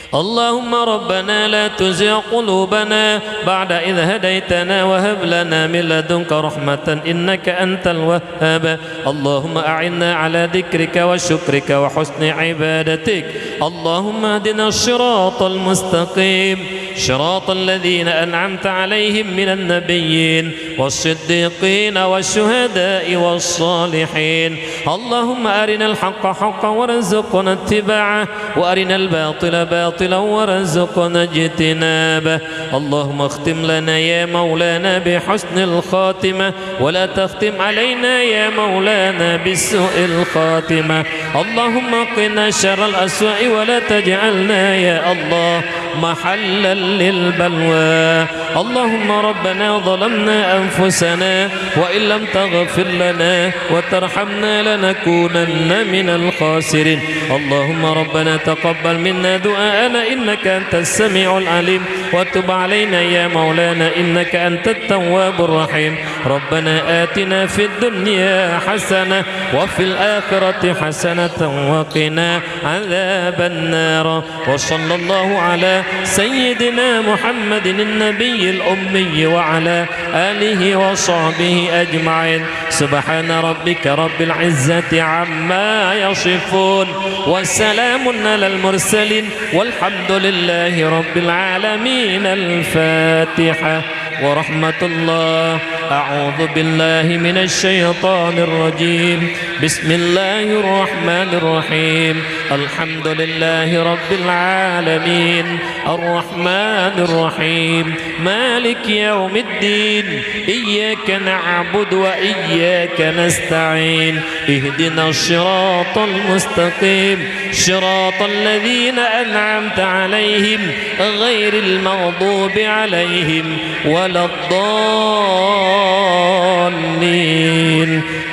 اللهم ربنا لا تزغ قلوبنا بعد إذ هديتنا وهب لنا من لدنك رحمة إنك أنت الوهاب. اللهم أعنا على ذكرك وشكرك وحسن عبادتك. اللهم اهدنا الصراط المستقيم، صراط الذين أنعمت عليهم من النبيين والصديقين والشهداء والصالحين. اللهم أرنا الحق حقا وارزقنا اتباعه، وأرنا الباطل باطلا وارزقنا اجتنابه. اللهم اختم لنا يا مولانا بحسن الخاتمة، ولا تختم علينا يا مولانا بسوء الخاتمة. اللهم قنا شر الأسواء، ولا تجعلنا يا الله محلا للبلوى. اللهم ربنا ظلمنا أنفسنا وإن لم تغفر لنا وترحمنا لنكونن من الخاسرين. اللهم ربنا تقبل منا دعاءنا إنك أنت السميع العليم وتب علينا يا مولانا إنك أنت التواب الرحيم. ربنا آتنا في الدنيا حسنة وفي الآخرة حسنة وقنا عذاب النار. وصلى الله على سيدنا محمد النبي الأمي وعلى آله وصحبه أجمعين. سبحان ربك رب العزة عما يصفون. وسلام على المرسلين. والحمد لله رب العالمين. الفاتحة. ورحمة الله. أعوذ بالله من الشيطان الرجيم. بسم الله الرحمن الرحيم. الحمد لله رب العالمين. الرحمن الرحيم. مالك يوم الدين. إياك نعبد وإياك نستعين. اهدنا الصراط المستقيم. صراط الذين أنعمت عليهم غير المغضوب عليهم ولا الضالين.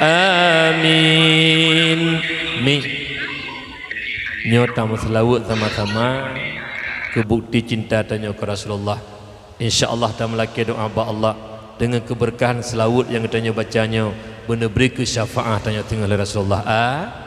آمين. Mi. Nyoe tameuseulaweuet sama-sama keu bukti cinta tanyoe keu Rasulullah. Insya Allah tameulakée doa bak Allah deungon keubeurkahan seulaweuet nyang geutanyoe baca nyoe, beuneubri keu syafaat tanyoe teungoh lé Rasulullah. A-